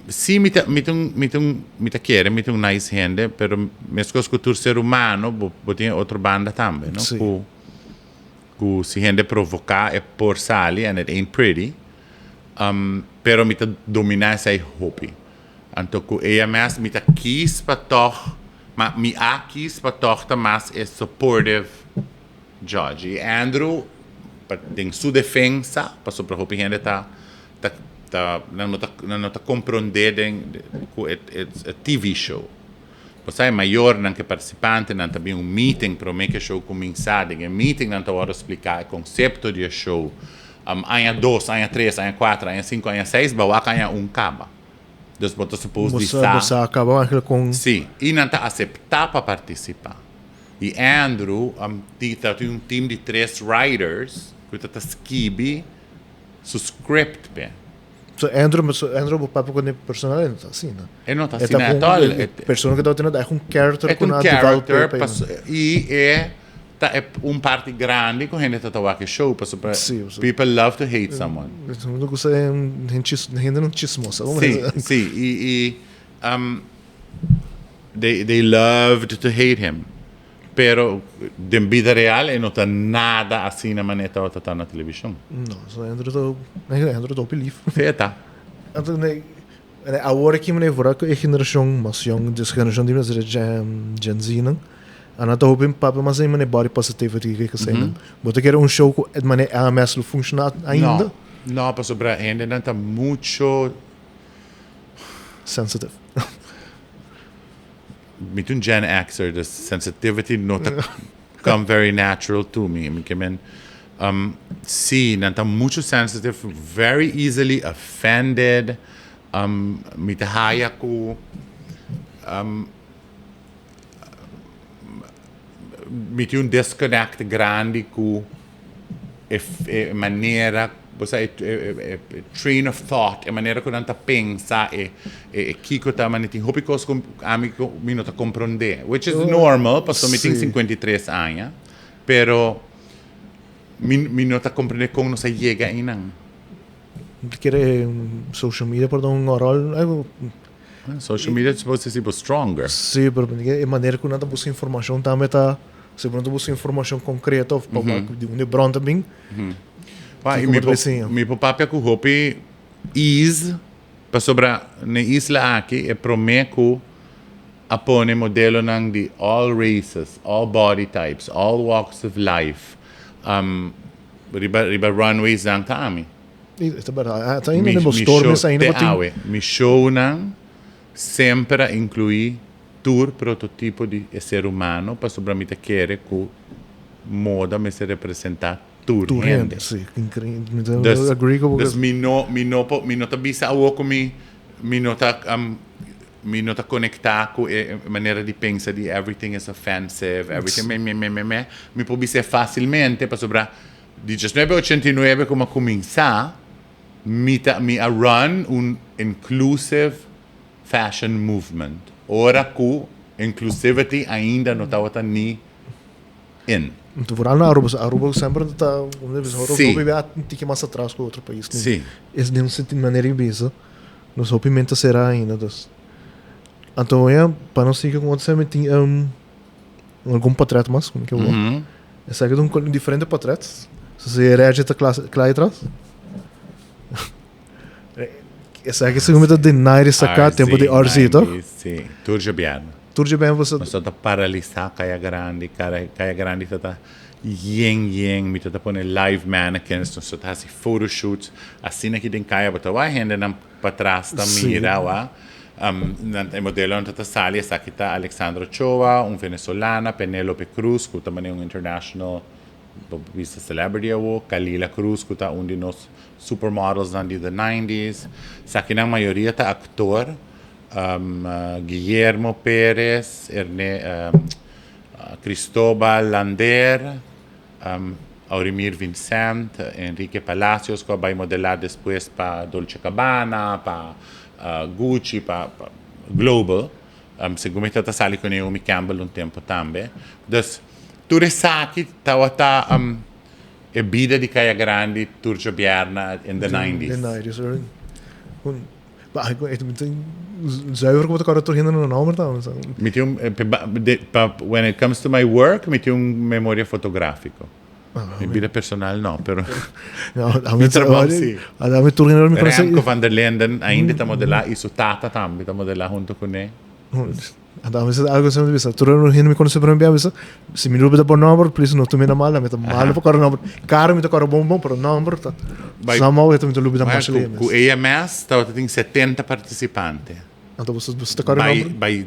si mi ta, mi ta un, mi ta un, mi ta kere mi ta un nice hende, pero meskos ku tur ser humano, bo, bo tin e otro banda tambe, no? Sí. Ku, ku si hende provoká e por sali and it ain't pretty. Pero mi ta dominá esei hopi. Anto ku AMS mi ta kis pa tòg, ma mi a kis pa tòg ta mas e supportive judge. I Andrew, pa den su defensa, pasobra hopi hende ta ta ta nan no ta nan no ta komprondé den ku e it's a TV show. Bo sa e mayornan ku e partisipantenan ta bin un meeting promé ku e show kuminsá. Den e meeting nan ta wòrdu spliká e konsepto di e show. Aña dos, aña tres, aña kuater, aña sinku, aña seis, bo wak aña un kaba. Dus bo ta suppose di sa. Bo sa kaba eigenlijk kon. Sí, i nan ta aseptá pa partisipá. I Andrew ta tin un team di tres writers ku ta ta skibi su script p'e. So Andrew, so Andrew bo papia ku e personal e no ta asina. E no ta asina at all. E persona ku ta tene ta un character ku nan a develop p'e. I e ta e un parti grandi ku hende ta ta wak e show pasobra people love to hate someone. Hende gusta hende nan chismosa. Si, si i i they they loved to hate him pero den bida real e no ta nada asina manera e tabata ta na televishon. No, so Andrew ta Andrew ta hopi lief. Si e ta. Anto Awor aki mane vooral ku e generashon mas yong, dus generashon di mester Gen Z nan, a nan ta hopi papia mas den mane body positivity ke esei nan. Bo ta kere un show ku e mane AMS lo funshoná ainda? No, no, pasobra hendenan ta mucho. Sensitive. Mi ta un Gen Xer, dus sensitivity no ta come very natural to me. Mi ke men, si, nan ta mucho sensitive, very easily offended. Mi ta haya ku mi tin un disconnect grandi ku e e manera, bo sa e e train of thought, e manera ku nan ta pensa, e e kiko ta manera tin hopi kos ku ami ku mi no ta komprondé, which is normal pasobra mi tin 53 aña, pero mi mi no ta komprondé kon nos a yega einan. Bo kere social media por da un ròl? Social media is supposed to see bo stronger. Sí, pero e manera ku nan ta buska informashon tambe ta, si bo no ta buska informashon konkreto of pa wak di unda e bron ta bin, Pa, i mi por, mi por papia ku hopi ease, pasobra na e isla aki e promé ku a pone modelonan di all races, all body types, all walks of life, riba riba runways nan ta ami. E ta berdad. Ah, ta ainda den bo store mes ainda bo tin. Te awe, mi shownan semper a inclui tur prototipo di e ser humano pasobra mi ta kere cu moda mester representa tur Tur hende. hende, si. Increíble. Mi ta Dus, agree cu bo. dus mi no, mi no por, mi no ta bisa awo cu mi, mi no ta, mi no ta conecta cu e manera di pensa di everything is offensive, everything me, me, me, me, me. Mi por bis'e facilmente pasobra Di 1989 ku mi a kuminsá, mi ta mi a run un inclusive fashion movement, ora ku inclusivity ainda no tabata ni in. Anto vooral na Aruba, Aruba semper ta Aruba Sí. hopi bia un tiki mas atras ku otro pais. Sí. Es den un sentido manera di bisa, nos hopi mente será ainda dus. Anto ya, pa nos sigui ku otro semi tin algun portret mas, como que bo. Esaki ta un diferente portret. So si Reggie ta kla kla atras. Esaki segun mi ta den Nairi saka tempo di RZ, toch? Sí, tur djobièrnu. Tur djobièrnu boso. Nos ta paralisá Kaya Grandi, Kaya Grandi ta ta yen yen, mi ta ta pone live mannequins, nos ta ta hasi photoshoots, asina ki den kaya bo ta wak hendenan patras ta mira wak. Nan e modelonan ta sali, esaki ta Alexandra Ochoa, un venezolana, Penelope Cruz, ku ta manera un international bo bisa celebrity awo, Kalila Cruz, ku ta un di nos supermodelsnan di the nineties. Esakinan mayoria ta aktor, Guillermo Perez, Erne Cristobal Lander, Aurimir Vincent, Enrique Palacios ku a bai modelá despues pa Dolce Gabbana, pa Gucci, pa Global. Segun mi ta sali ku Naomi Campbell un tempu tambe. Dus tur esaki tabata e bida di Kaya Grandi tur djobièrna in the nineties. In the nineties, Zuiver ku bo ta kòrda tur hende na nòmber tambe. Mi tin un, pa when it comes to my work, mi tin un memoria fotográfiko. Mi bida personal no, pero mi trabou si. Remco van der Linden ainda ta modelá i su tata tambe ta modelá hunto kuné. Anto a mester algo asina bisa. Tur hende mi conoce prome bia bisa, si mi lubida bo nomber, please no tuma na mal, mi ta malo pa corda nomber. Cara mi ta corda bon bon, pero nomber ta somehow mi ta lubida masha ley mes. Cu AMS tabata tin 70 participante. Anto boso ta corda nomber? By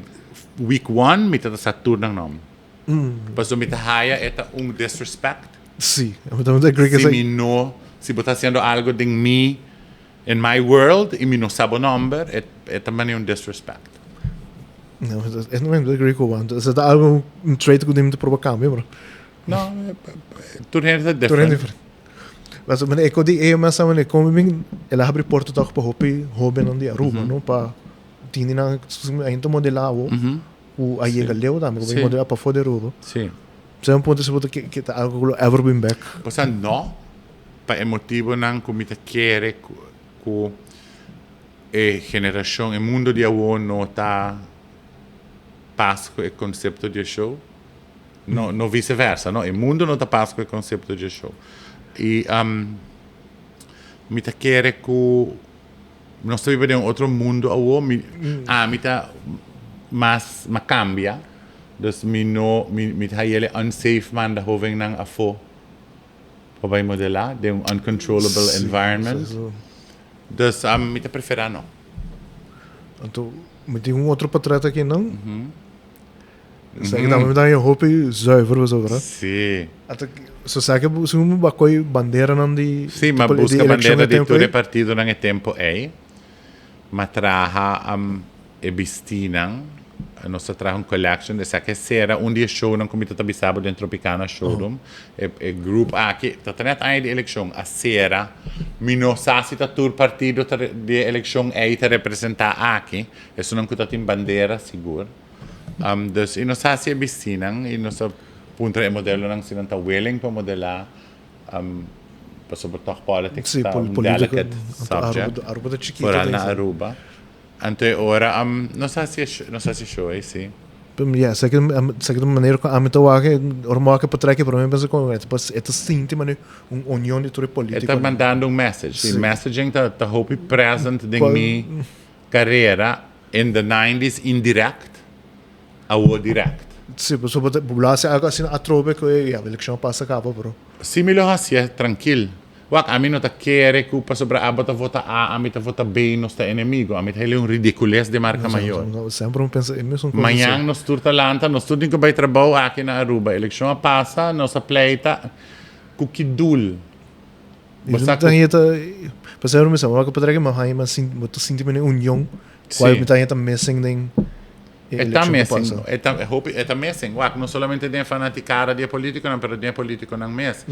week one mi tabata sa tur nan nomber. Pasobra mi ta haya e ta un disrespect. Si, mi ta agree cu esey. Si mi no, si bo ta haciendo algo den mi. In my world y mi no sa bo nomber, e e ta mane un disrespect. No, es no agree cu bo. Entonces ta algo, un trait cu mi ta proba cambia, bro. No, tur hende ta different. Tur hende different. Mas mane e di EMS mane como bin el a habri porta toch pa hopi hobennan di Aruba, no? Pa tini nan ainda modela awo cu a yega leu tambe, cu a modela pafo di Aruba. Si. Sa un punto si bo ta ke ta algo cu lo ever bin back. Osea no. Pa e motibonan ku mi ta kere ku e generashon, e mundo di awor no ta pas ku e konsepto di e show. No, no vise versa, no. E mundo no ta pas ku e konsepto di e show. I mi ta kere ku nos ta biba den un otro mundo awor. Mi, ami ta mas, m'a kambia. Dus mi no, mi, mi ta hay'el e unsafe manda hovennan afó. Pa bai modelá den un uncontrollable environment. Dus mi ta preferá no. Anto mi tin un otro portret aki nan. Esaki tambe mi ta haña hopi zuiver pasobra. Sí. Anto so esaki segun mi bakoi banderanan di Sí, mi a buska bandera di tur e partidonan e tempo ei. Mi a traha e bistinan. Nos a traha un collection. Esaki a sera un di e shownan ku mi ta ta bisa bo den Tropicana Showroom. E e group aki ta ta net aña di elekshon a sera. Mi no sa si ta tur partido ta di e elekshon ei ta representá aki. Esunnan ku ta tin bandera sigur. Dus i nos a hasi e bistinan i nos a puntra e modelonan si nan ta willing pa modelá. Pasobra tòg politics Sí, ta pol un político delicate anto Aruba subject. Aruba ta chikito Foral den na esei. Aruba. Anto e ora nos a hasi e sho nos a hasi show ei sí. Ya, esaki esaki ta manera ku ami ta wak e ora mi wak e potrek prome mi pensa kon e ta e ta sinti manera un union di tur e E ta politikonan. mandando un message. Sí, Sí. messaging ta ta hopi present den Cual mi carera in the nineties indirect, awo direct. Sí, pasobra bo ta bo lo hasi algo asina atrobe ku e ya elekshon a pasa kaba pero. Sí mi lo hasié trankil. Wak, ami no ta kere ku pasobra abo ta vota A, ami ta vota B, nos ta enemigo. Ami ta heli un ridicules di marca mayor. Semper mi pensa e mesun cosa. Mañan nos tur ta lanta, nos tur tin ku bai trabou aki na Aruba. Elekshon a pasa, nos a pleita ku ki doel? Bo sa ku. Pasobra mi sa, wak pa trek mi haña mi ta sinti mi union, kual mi ta haña ta missing den. E ta missing, e ta hopi, e ta missing. Wak, no solamente den fanaticada di e politiconan, pero den e politiconan mes.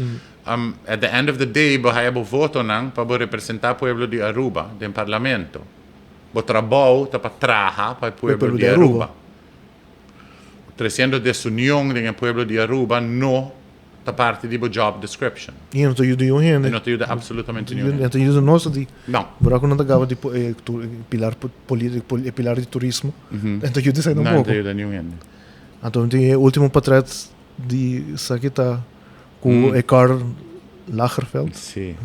At the end of the day, bo haya bo votonan pa bo representa pueblo di Aruba den parlamento. Bo trabou ta pa traha pa e pueblo di Aruba. Treciendo desunion den e pueblo di Aruba no ta parti di bo job description. Y no ta yuda niun hende. Y no ta yuda absolutamente niun hende. No ta yuda nos di. No. Bro cu no ta gaba di pilar politico, e pilar di turismo. No ta yuda esey tampoco. No ta yuda niun hende. Anto tin e ultimo portret di esaki ta cu e Karl Lagerfeld. Si.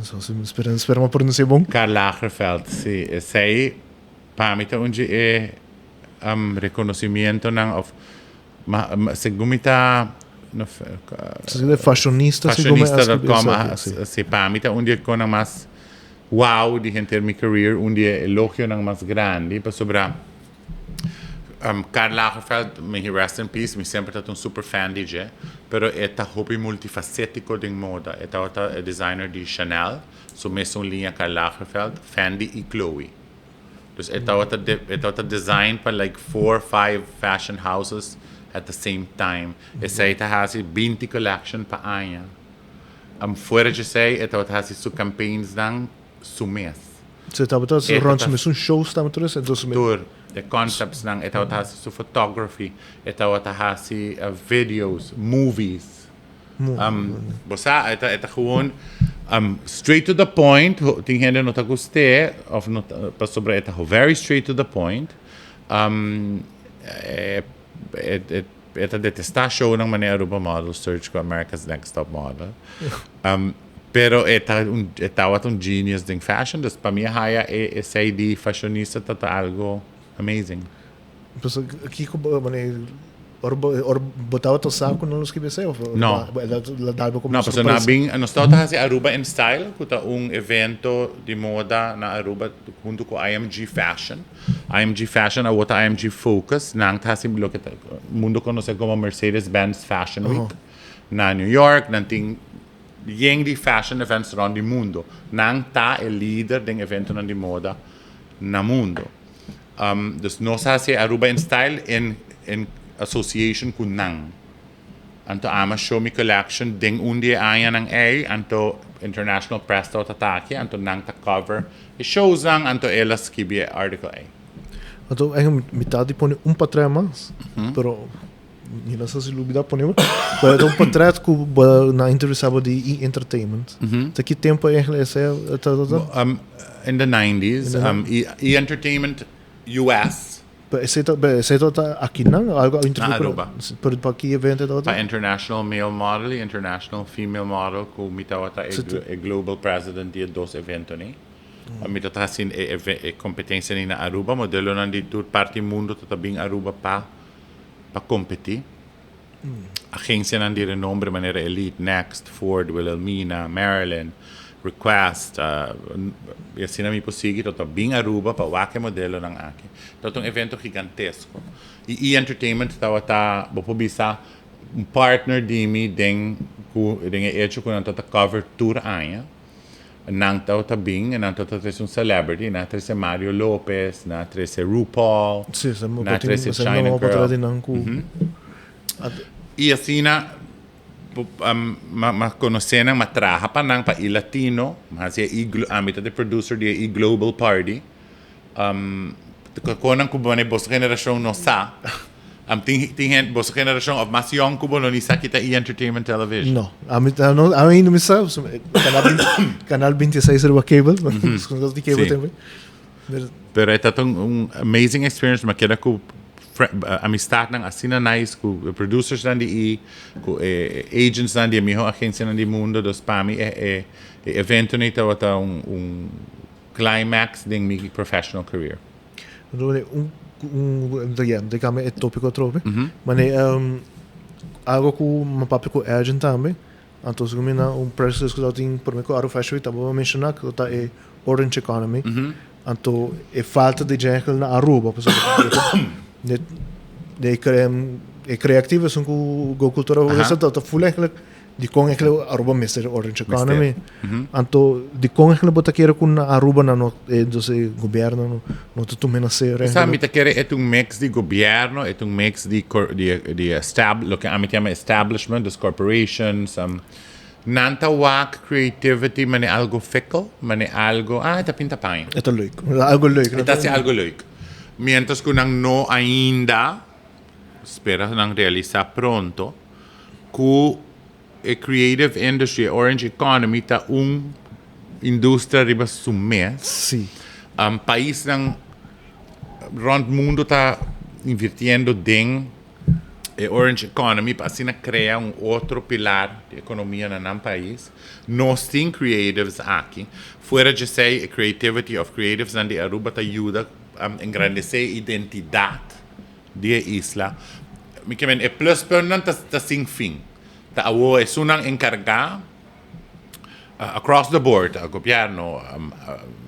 Spera spera mi a pronuncia bon. Karl Lagerfeld, si. Esey pa mi ta un di e reconocimientonan of Ma segun mi ta Fashionista Fashionista.com si pa mi ta un di e konan mas wow di henter mi career, un di e elogionan mas grandi pasobra. Karl Lagerfeld, may he rest in peace, mi semper ta un super fan di dje, pero e ta hopi multifacetico den moda. E ta e designer di Chanel, su mesun liña Karl Lagerfeld, Fendi y Chloe. Dus e ta e ta design pa like four, five fashion houses at the same time. Esey ta hasi 20 collection pa aña. Fuera di esey, e ta hasi su campaigns nan su mes. So tabata rond su mesun shows tambe tur esey? Entonces Tur, e concepts nan, e tabata hasi su photography, e tabata hasi videos, movies. Bo sa, e ta gewoon straight to the point. Tin hende no ta gust'e, of no ta, pasobra e ta very straight to the point. E ta detesta show nan manera Aruba Model Search cu America's Next Top Model. Pero e tabata un genius den fashion, dus pa mi haya esey di fashionista ta algo amazing. Pues kiko manera ora bo tabata sa cu nan lo skibi esey of No. la dalbo como No, pasobra sorpresa? Na bin, nos tabata hasi Aruba in Style, cu ta un evento di moda na Aruba hunto cu IMG Fashion. IMG Fashion awor ta IMG Focus, nan ta hasi loke ta mundo conoce como Mercedes-Benz Fashion Week na New York. Nan tin yen di fashion events rond di mundo. Nan ta e lider den eventonan di moda na mundo. Dus nos hasi Aruba in Style in association cu nan. Anto ami a show mi collection den un di e añanan ey, anto international press tabata ta aki, anto nan ta cover e shows nan, anto el a skibi e article ey. Anto eigenlijk mi ta di pone un portret mas, pero mi no sa si lubida pone, pero ta un portret cu bo na entrevista bo di E! Entertainment. Ta ki tempo eigenlijk esey ta ta? In the 90s, E! Entertainment US. Pero esey ta, pero esey ta aki nan? Algo Na Aruba. Pero pa ki evento tabata? Pa International Male Model y International Female Model cu mi tabata e global president di e dos evento ni. Mi ta haci e competencia ni na Aruba. Modelonan di tur parti mundo ta bin Aruba pa competi. Agencianan di renombre manera Elite, Next, Ford, Wilhelmina, Marilyn, Request, y asina mi por sigui, ta bin Aruba pa wak e modelonan aki. Ta un evento gigantesco. Y E! Entertainment tabata, bo por bisa, un partner di mi den e hecho cu nan ta cover tur aña. Nan tabata bin, nan tabata trece un celebrity, nan a trece Mario Lopez, nan a trece RuPaul, nan a trece China Girl. Y asina m'a conoce nan, m'a traha pa nan, pa E! Latino, m'a haci e, ami ta de producer di e E! Global Party. Con nan cu boso generacion no sa. Tin hende, boso generacion of mas young cu bo no ni sa kita E! Entertainment Television. No, ami no, ami no mi sa, canal 26 riba cable, di cable tambe. Pero e ta un amazing experience, m'a keda cu amistadnan asina nice cu producers nan di E!, cu e agents nan di e miho agencianan di mundo, dus pa mi e evento ni tabata un climax den mi professional career. Un ja, de cambia e topico atrobe. Maar nee, algo cu mi papia cu Ergin tambe, anto segun mi na un press release cu tin prome cu Aruba Fashion Week tambe menciona cu ta e Orange Economy. Anto e falta di dje na Aruba, pasobra de creativo esun cu Go Cultura ta full eigenlijk di con eigenlijk Aruba mester Orange Economy. Anto di con eigenlijk bo ta kere cu na Aruba na no, dus e gobierno no ta tuma na serio? Sa, mi ta kere e ta un mix di gobierno, e ta un mix di loke ami ta yama establishment, dus corporations. Nan ta wak creativity mane algo fickle, mane algo, ah, e ta pinta paña. E ta leuk, algo leuk. E ta haci algo leuk. Mientras cu nan no ainda, spera nan realisa pronto, cu e creative industry, e orange economy ta un industria riba su mes. Paisnan rond mundo ta invirtiendo den e orange economy pa asina crea un otro pilar di economia na nan pais. Nos tin creatives aki. Fuera di esey, e creativity of creatives nan di Aruba ta yuda engrandece identidad di e isla. Mi ke men e pluspuntnan ta sin fin. Ta awo esunnan encarga across the board, gobierno,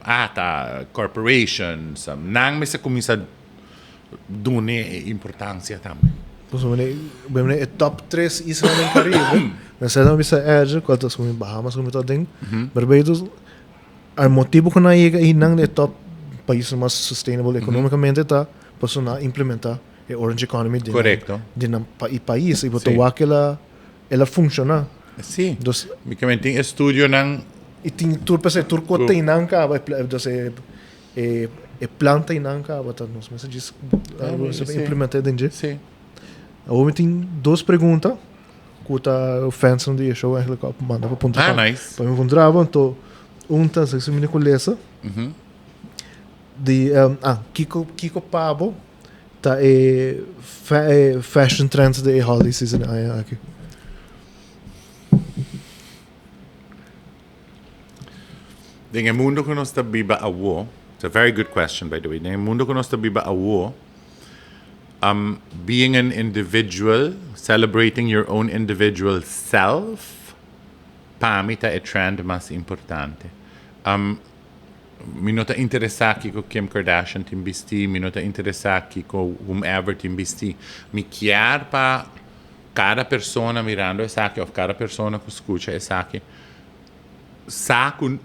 ATA, corporations, nan mester cuminsa. Dun'e e importancia tambe. Pasobra mane, bo mane e top tres islanan den Caribe, men sa nan bisa erger, cual ta asumi Bahamas como ta den, Barbados, e motibo cu nan a yega einan e top paisnan mas sustainable economicamente ta pasobra nan a implementa e orange economy den Correcto. den nan pais y bo ta wak el a el a funciona. Sí. Dus, Mi ke men tin estudionan. Y tin tur p'esei tur cu ta einan caba, dus e E e plan ta einan kaba ta nos mester djis implement'é den dje. Sí. Awor mi tin dos pregunta ku ta fansnan di e show eigenlijk a manda pa puntra. Ah, nice. Pa mi puntra bo, anto un ta si mi ku lesa. Di ah kiko kiko pa bo ta e e fashion trends di e holiday season e aña aki? Den e mundo ku nos ta biba awo, it's a very good question by the way, den e mundo ku nos ta biba awo, being an individual, celebrating your own individual self, pa mi ta e trend mas importante. Mi no ta interesá kiko Kim Kardashian tin bistí, mi no ta interesá kiko whomever tin bistí. Mi kier pa kada persona mirando esaki òf kada persona ku skucha esaki sa ku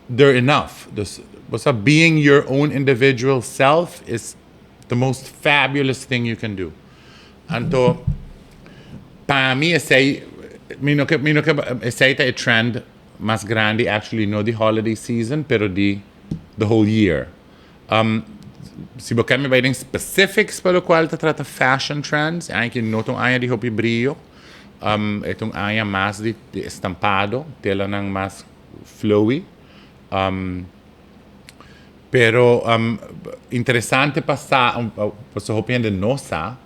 they're enough. Dus, bo sa, being your own individual self is the most fabulous thing you can do. Anto, pa mi esei, mi no ke, mi no ke, esei ta e trend mas grandi actually no di holiday season pero di the whole year. Si bo ker mi bai den specifics pa locual ta trata fashion trends, e aña aki no ta un aña di hopi brio, e ta un aña mas di estampado, telanan mas flowy. Pero interesante pa sa, pasobra hopi hende no sa,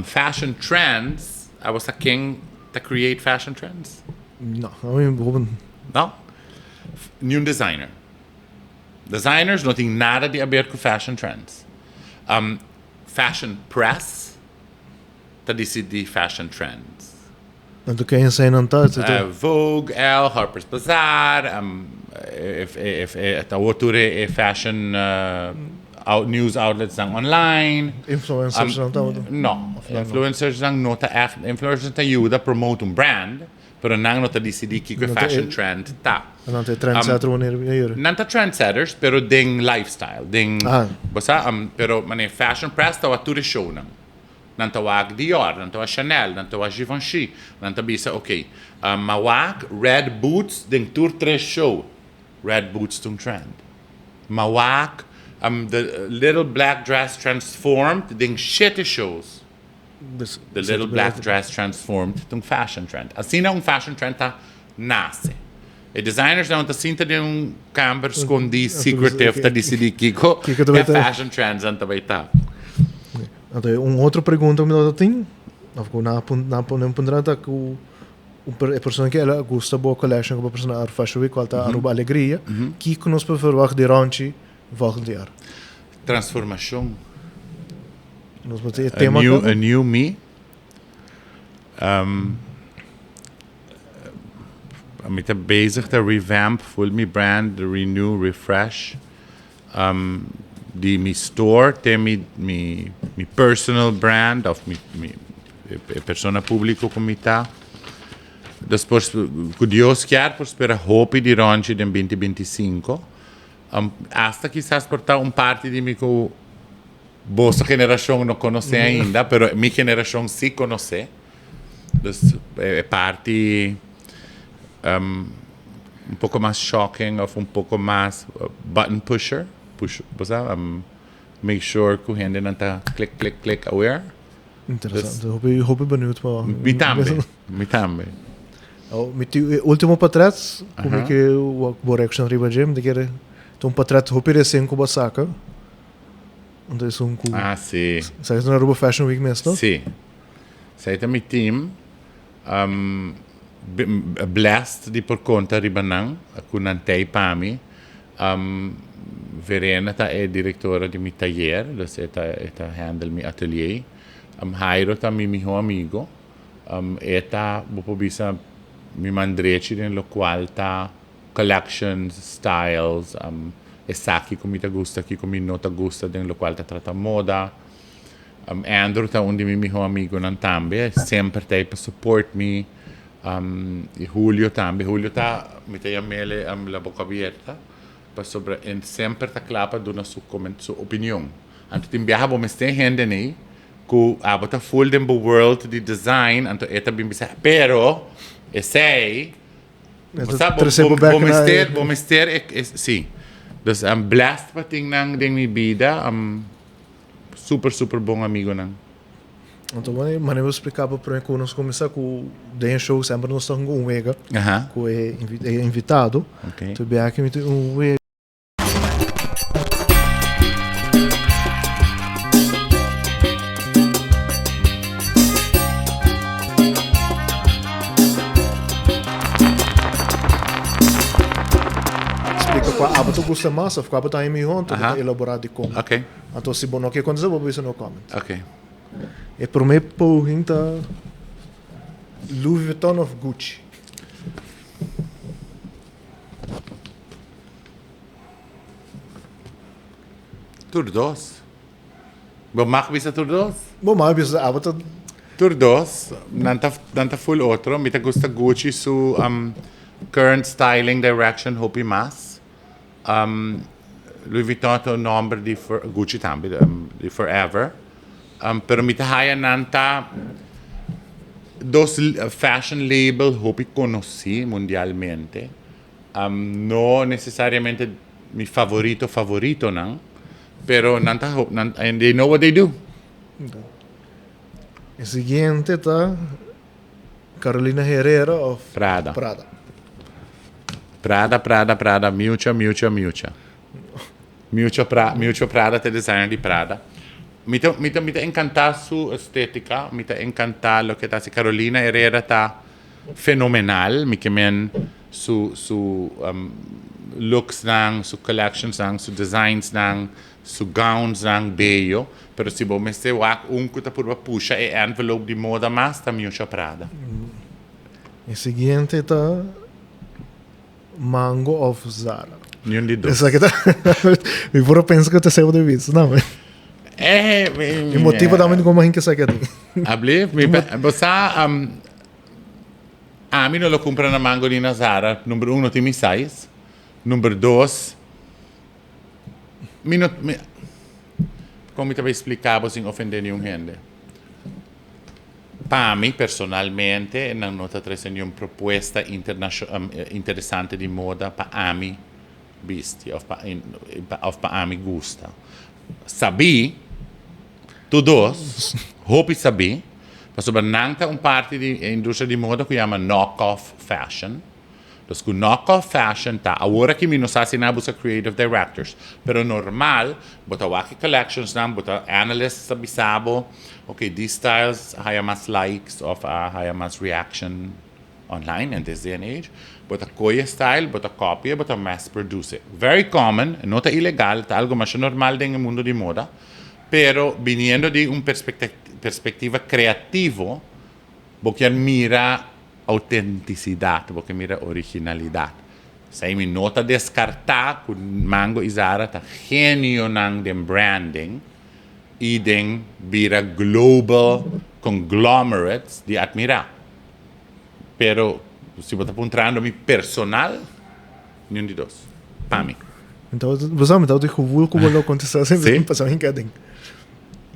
fashion trends, abo sa ken ta create fashion trends? No, ami hopi. No? Niun designer. Designers no tin nada di haber cu fashion trends. Fashion press ta dicidi fashion trends. Anto ken eseinan ta? Vogue, Elle, Harper's Bazaar, awor tur e fashion news outlets nan online. Influencers nan tabata? No, influencers nan no ta echt, influencers ta yuda promote un brand, Pero nan no ta disidí kiko e fashion trend ta. Nan ta e trendsetter wanneer mi a yora. Nan ta trendsetters, pero den lifestyle, den, bo sa, pero manera fashion press ta wak tur e shownan. Nan ta wak Dior, nan ta wak Chanel, nan ta wak Givenchy. Nan ta bisa, ok, m'a wak red boots den tur tres show. Red boots ta un trend. M'a wak the little black dress transformed den shete shows. The little black dress transformed ta un fashion trend. Asina un fashion trend ta nase. E designers nan ta sinta den un kamber skondí, secretive, ta disidí kiko e fashion trends nan ta bai ta. Anto un otro pregunta ku mi tabata tin, òf ku nan a pone un puntra ta ku e persona ku a gusta bo collection ku bo persona Aruba Fashion Week kual ta Aruba Alegria, kiko nos por verwagt di Ronchi volgend jaar? Transformashon. Nos por tin e tema A new, a new me. Mi ta bezig ta revamp full mi brand, renew, refresh. Di mi store te mi, mi, mi personal brand of mi, mi e persona publico cu mi ta. Dus por, cu Dios kier por spera hopi di Ronchi den binti 25. Hasta kisas por ta un parti di mi cu boso generacion no conoce ainda, pero mi generacion si conoce. Dus e parti un poco mas shocking of un poco mas button pusher, push, bo sa, make sure cu hendenan ta click, click, click aware. Interesante. Hopi, hopi benieuwd pa. Mi tambe, mi tambe. Oh, mi tin e ultimo portret ku mi ke wak bo reaction riba dje. Mi ta kere ta un portret hopi recien ku bo a saka. Anto esun ku. Ah, si. Sa es na Aruba Fashion Week mes, no? Si. Esei ta mi team. Blessed di por konta riba nan, ku nan tei pa mi. Verena ta e directora di mi tayer, dus e ta e ta handle mi atelier. Jairo ta mi miho amigo. E ta, bo por bisa, mi man drechi den locual ta collections, styles, e sa kico mi ta gusta, kico mi no ta gusta den locual ta trata moda. Andrew ta un di mi mihó amigunan tambe, semper ta ei pa support mi. I Julio tambe. Julio ta, mi ta yam'el la boca abierta, pasobra e semper ta kla pa duna su su opinion. Anto tin biaha bo mester hende nei ku abo ta full den bo world di design, anto e ta bin bisa, pero esei, bo sa, bo, bo, bo mester, bo mester, e, si. Dus I'm blessed pa tin nan den mi bida, super, super bon amigonan. Anto mane bo spliká bo promé ku nos kuminsá ku den e show semper nos ta hunga un wega ku e invitado. Anto bia aki mi tin un wega. Splika kua abo ta gusta mas òf kua bo ta haña mihó anto bo ta elaborá dikon. Anto si bo no ke kontestá bo bisa no comment. E promé poging ta Louis Vuitton of Gucci? Tur dos. Bo mag bisa tur dos? Bo mag bisa, abo ta. Tur dos. Nan ta, nan ta full otro. Mi ta gusta Gucci su current styling direction hopi mas. Louis Vuitton ta un nomber di Gucci tambe, di forever. Pero mi ta haya nan ta dos fashion label hopi conoci mundialmente. No necesariamente mi favorito favoritonan, pero nan ta nan and they know what they do. E siguiente ta Carolina Herrera of Prada. Prada. Prada, Prada, Prada, Miuccia, Miuccia, Miuccia. Miuccia, pra, Miuccia Prada ta designer di Prada. Mi ta, mi ta, mi ta encanta su estetica, mi ta encanta loke ta haci. Carolina Herrera ta fenomenal, mi ke men su, su um, looksnan, su collectionsnan, su designsnan, su gownsnan bello. Pero si bo mester wak un ku ta purba pusha e envelope di moda mas, ta Miuccia Prada. E siguiente ta Mango of Zara. Niun di dos. Esaki ta mi puro pensa ku ta sebo de bisa no. Eh, E motivo tambe di como hinka esaki ati. Ablief, mi bo sa ami no lo kumpra na Mango ni na Zara. Number un no tin mi size. Number dos mi no mi kon mi ta bay splika bo sin ofende niun hende? Pa mi personalmente nan no ta trese niun propuesta interesante di moda pa ami bisti of pa of pa ami gusta. Sabí, tur dos, hopi sabí, pasobra nan ta un parti di e industria di moda ku yama knock off fashion. Los ku knock off fashion ta awor aki mi no sa si nan a buska creative directors, pero normal bo ta wak e collections nan, bo ta analysts ta bisa bo, ok these styles a haya mas likes of a haya mas reaction online in this day and age, bo ta koy e style, bo ta copy e, bo ta mass produce e. Very common, no ta ilegal, ta algo masha normal den e mundo di moda, pero biniendo di un perspectiva creativo, Bo kier mira autentisidat, bo kier mira originalidat. Esei mi no ta deskartá ku Mango i Zara ta genionan den branding i den bira global conglomerates di atmirá. Pero si bo ta puntrando mi personal, niun di dos. Pa mi. Bo sa mi tabata gevoel ku bo lo kontestá asina, pasobra mi keda den.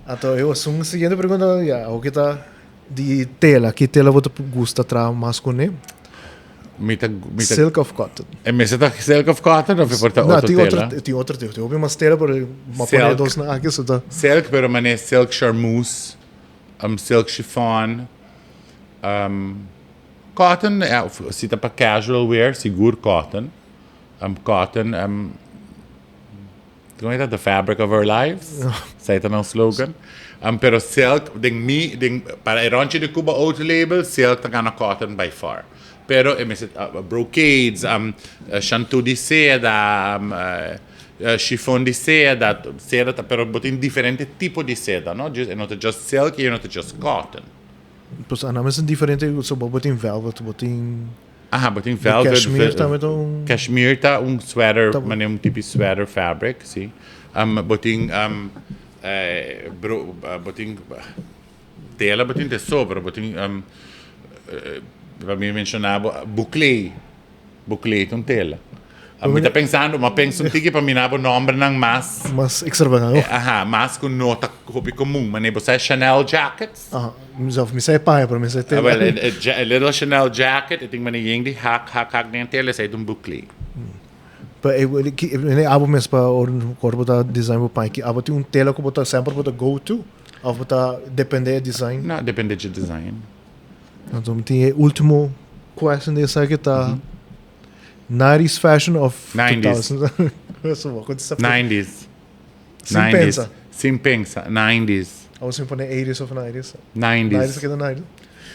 Anto e un siguiente pregunta, ya, awor ta Di tela, ki tela bo ta gusta traha mas kuné? Mi ta, mi ta. Silk of cotton? E mester ta silk of cotton of e por ta otro tin tela? Otro, tin otro tela. Tin hopi mas tela, pero m'a pone e dos nan aki, so ta. Silk, pero manera silk charmeuse, silk chiffon, cotton, si ta pa casual wear, sigur cotton. Cotton, Con e ta The fabric of our lives? Esei ta nan slogan. Pero silk, den mi, den, para e ronchi di Cuba Oat label, silk ta gana cotton by far. Pero e mester, brocades, shantu di seda, chiffon di seda, seda ta, pero bo tin diferente tipo di seda, no? E no ta just silk i e no ta just cotton. Pues a nan mester diferente, so bo tin velvet, bo tin. Aha, bo tin velvet. Cashmere tambe ta un. Cashmere ta un sweater, manera un tipi sweater fabric, si. Bo tin Bro, bo tin tela, bo tin de sobra, bo tin, pa mi menciona bo, boucle, boucle ta un tela. Mi ta pensando, m'a pensa un tiki pa mi na bo nombernan mas. Mas extravagante. Aha, mas cu no ta hopi comun. Mane bo sa Chanel jackets? Aha, mi sa e paña, pero mi sa e tela. Well, e little Chanel jacket, e tin mane yen di hak, hak, hak den e tela, esey ta un boucle. Pa e ki e abo mes pa ora ora bo ta design bo paña ki abo tin un tela ku bo ta semper bo ta go to of bo ta depende e design? No, depende dje design. Anto mi tin e ultimo question di esaki ta nineties fashion of two thousand? Nineties. Bo kontesta Nineties. Sin pensa. Sin pensa, nineties. Abo sin pone eighties of nineties? Nineties. Nineties a keda nineties.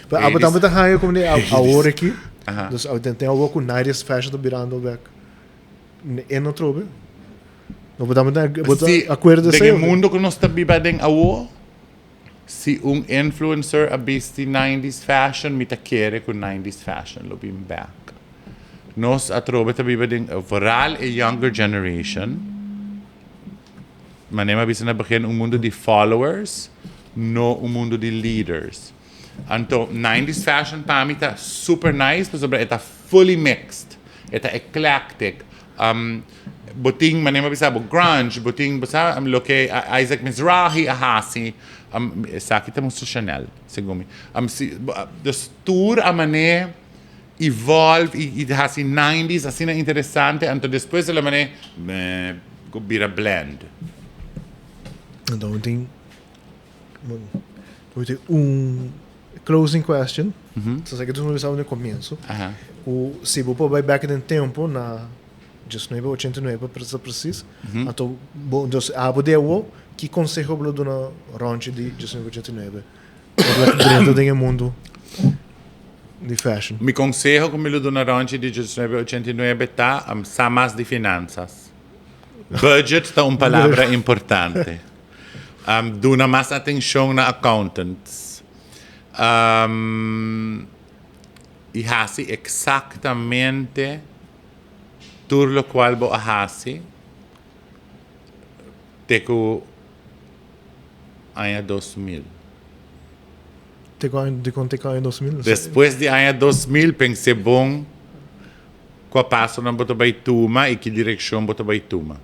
Pero abo tambe ta haña como di awor aki. Dus ten awor ku nineties fashion ta birando bek. E no trobe. No bo tambe ta bo ta akuerdo esei? Den e mundo ku nos ta biba aden awor, si un influencer a bisti nineties fashion, mi ta kere ku nineties fashion lo bin bek. Nos atrobe ta biba den, vooral e younger generation, Manera mi a bisa na begin, un mundo di followers, no un mundo di leaders. Anto, nineties fashion pa mi ta super nice pasobra e ta fully mixed, e ta eclectic. Bo tin, manera mi a bisa bo, grunge, bo tin, bo sa, loke Isaac Mizrahi a hasi, esaki ta mustra Chanel, segun mi. Si, dus tur a manera evolve y hasi nineties asina interesante anto despues el a mane cu bira blend. Anto mi tin mi tin un closing question. So esaki nos a bisa na comienzo. Cu si bo por bay back den tempo na diesnuebe ochenta i nuebe pa ser precies. Anto bo dus abo di awo ki conseho bo lo duna Ronchi di diesnuebe ochenta i nuebe? Ora cu drenta den e mundo di fashion. Mi conseho cu mi lo duna Ronchi di diesnuebe ochenta i nuebe ta, sa mas di finanzas. Budget ta un palabra importante. Duna mas atencion na accountants. Y haci exactamente tur locual bo a haci te cu aña 2000. Te cu aña, dicon te cu aña 2000? Despues di aña 2000 pens'é bon cua pasonan bo ta bay tuma y ki direccion bo ta bay tuma.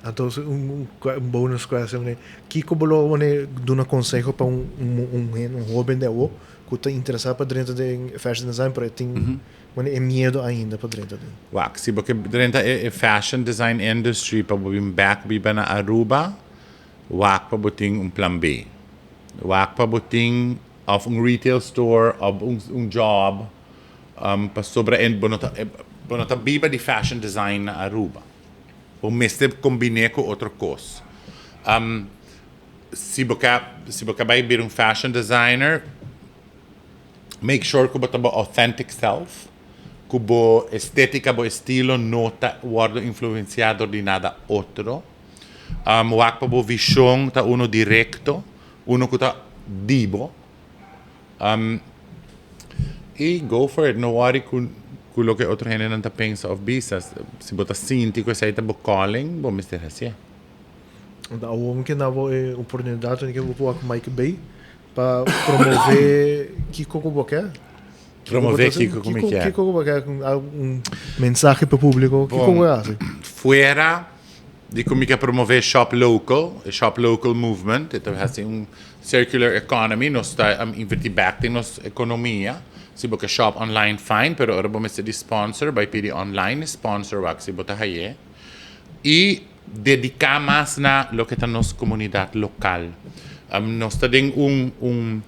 Anto un bonus question meneer, kico bo lo wone duna conseho pa un un un un hoben di awo cu ta interesa pa drenta den fashion design pero e tin wone e miedo ainda pa drenta den? Wak, si bo ke drenta e fashion design industry pa bo bin bek biba na Aruba, Wak pa bo tin un plan B. Wak pa bo tin of un retail store of un job pasobra e bo no ta bo no ta biba di fashion design na Aruba. Bo mester combine cu otro cos. Si bo ke si bo ke bay bira un fashion designer make sure cu bo ta bo authentic self, cu bo estetica, bo estilo no ta wordo influencia dor di nada otro. Wak pa bo vishon ta uno direkto, uno ku ta di bo. I go for it, no wòri ku ku loke otro hendenan ta pensa òf bisa. Si bo ta sinti ku esei ta bo calling, bo mester hasié. Anto awor mi ke na bo e oportunidat mi ke bo por wak Mike Bay pa promove kiko ku bo ke. Promove kiko ku mi ke. Kiko ku bo ke, un mensahe pa publiko, kiko bo hasi? Fuera di ku mi ke promove shop local, e shop local movement, e ta hasi un circular economy, nos ta inverti bek den nos ekonomia. Si bo ke shop online fine, pero ora bo mester di sponsor, bai pidi online sponsor wak si bo ta haye. I dediká mas na loke ta nos komunidat lokal. Nos ta den un un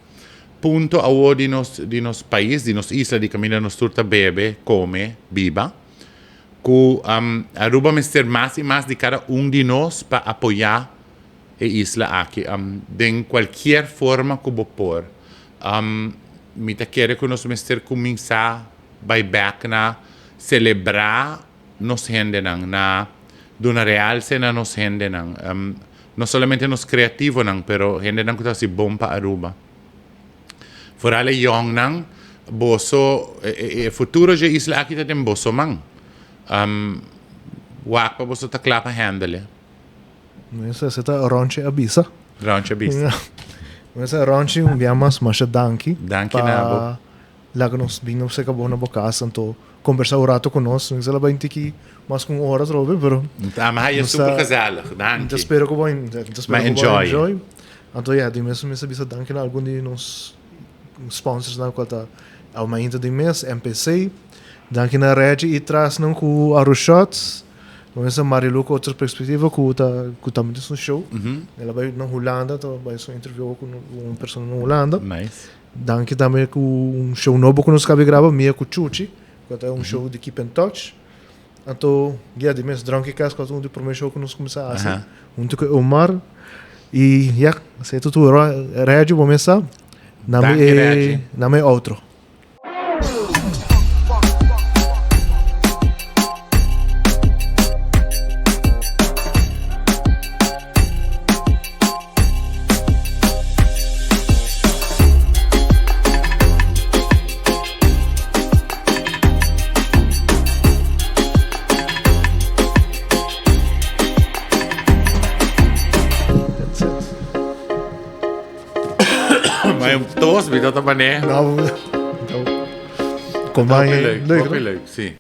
punto awor di nos di nos pais, di nos isla, di kaminda nos tur ta bebe, kome, biba. Ku Aruba mester mas i mas di kada un di nos pa apoyá e isla aki den kualkier forma ku bo por. Mi ta kere ku nos mester kuminsá bai bèk na selebrá nos hendenan, na duna realse na nos hendenan. No solamente nos kreativonan, pero hendenan ku ta hasi bon pa Aruba. Foral e yòngnan, boso, e futuro dje isla aki ta den boso man. Wak pa boso ta kla pa handle. Mesa esei ta Ronchi a bisa. Ronchi a bisa. Mesa Ronchi un bia mas masha danki. Danki na bo. Laga nos bin nos seka bo na bo kas anto kombersá un rato ku nos. Mi sa la bai tiki mas ku un ora atrobe pero. Ta ma haya super gezellig. Danki. Mi ta spera ku bo mi ta spera ku bo enjoy. Anto ya di mes mi sa bisa danki na algun di nos sponsors nan ku ta El Mainta di mes, MPC. Danki na Reggie i trasnan ku Arushots. Bo mester Marilu ku otro perspectiva ku ta ku tambe tin su show. El a bai na Hulanda, ta bai su interview ku un persona na Hulanda. Nice. Danki tambe ku un show nobo ku nos kabe graba, Mia ku Chuchi, ku ta un show di Keep in Touch. Anto, ya, di mes Drunky Cast ku ta un di prome show ku nos kuminsá hasi, huntu ku Omar. I ya, esei ta tur. Reggie, bo mes sa. Nami Danki, e, Reggie. nami e outro. That's it. Maar tos, mi ta mané. Nou, nou. Kom maar. Leuk, Leuk, leuk, leuk, sí.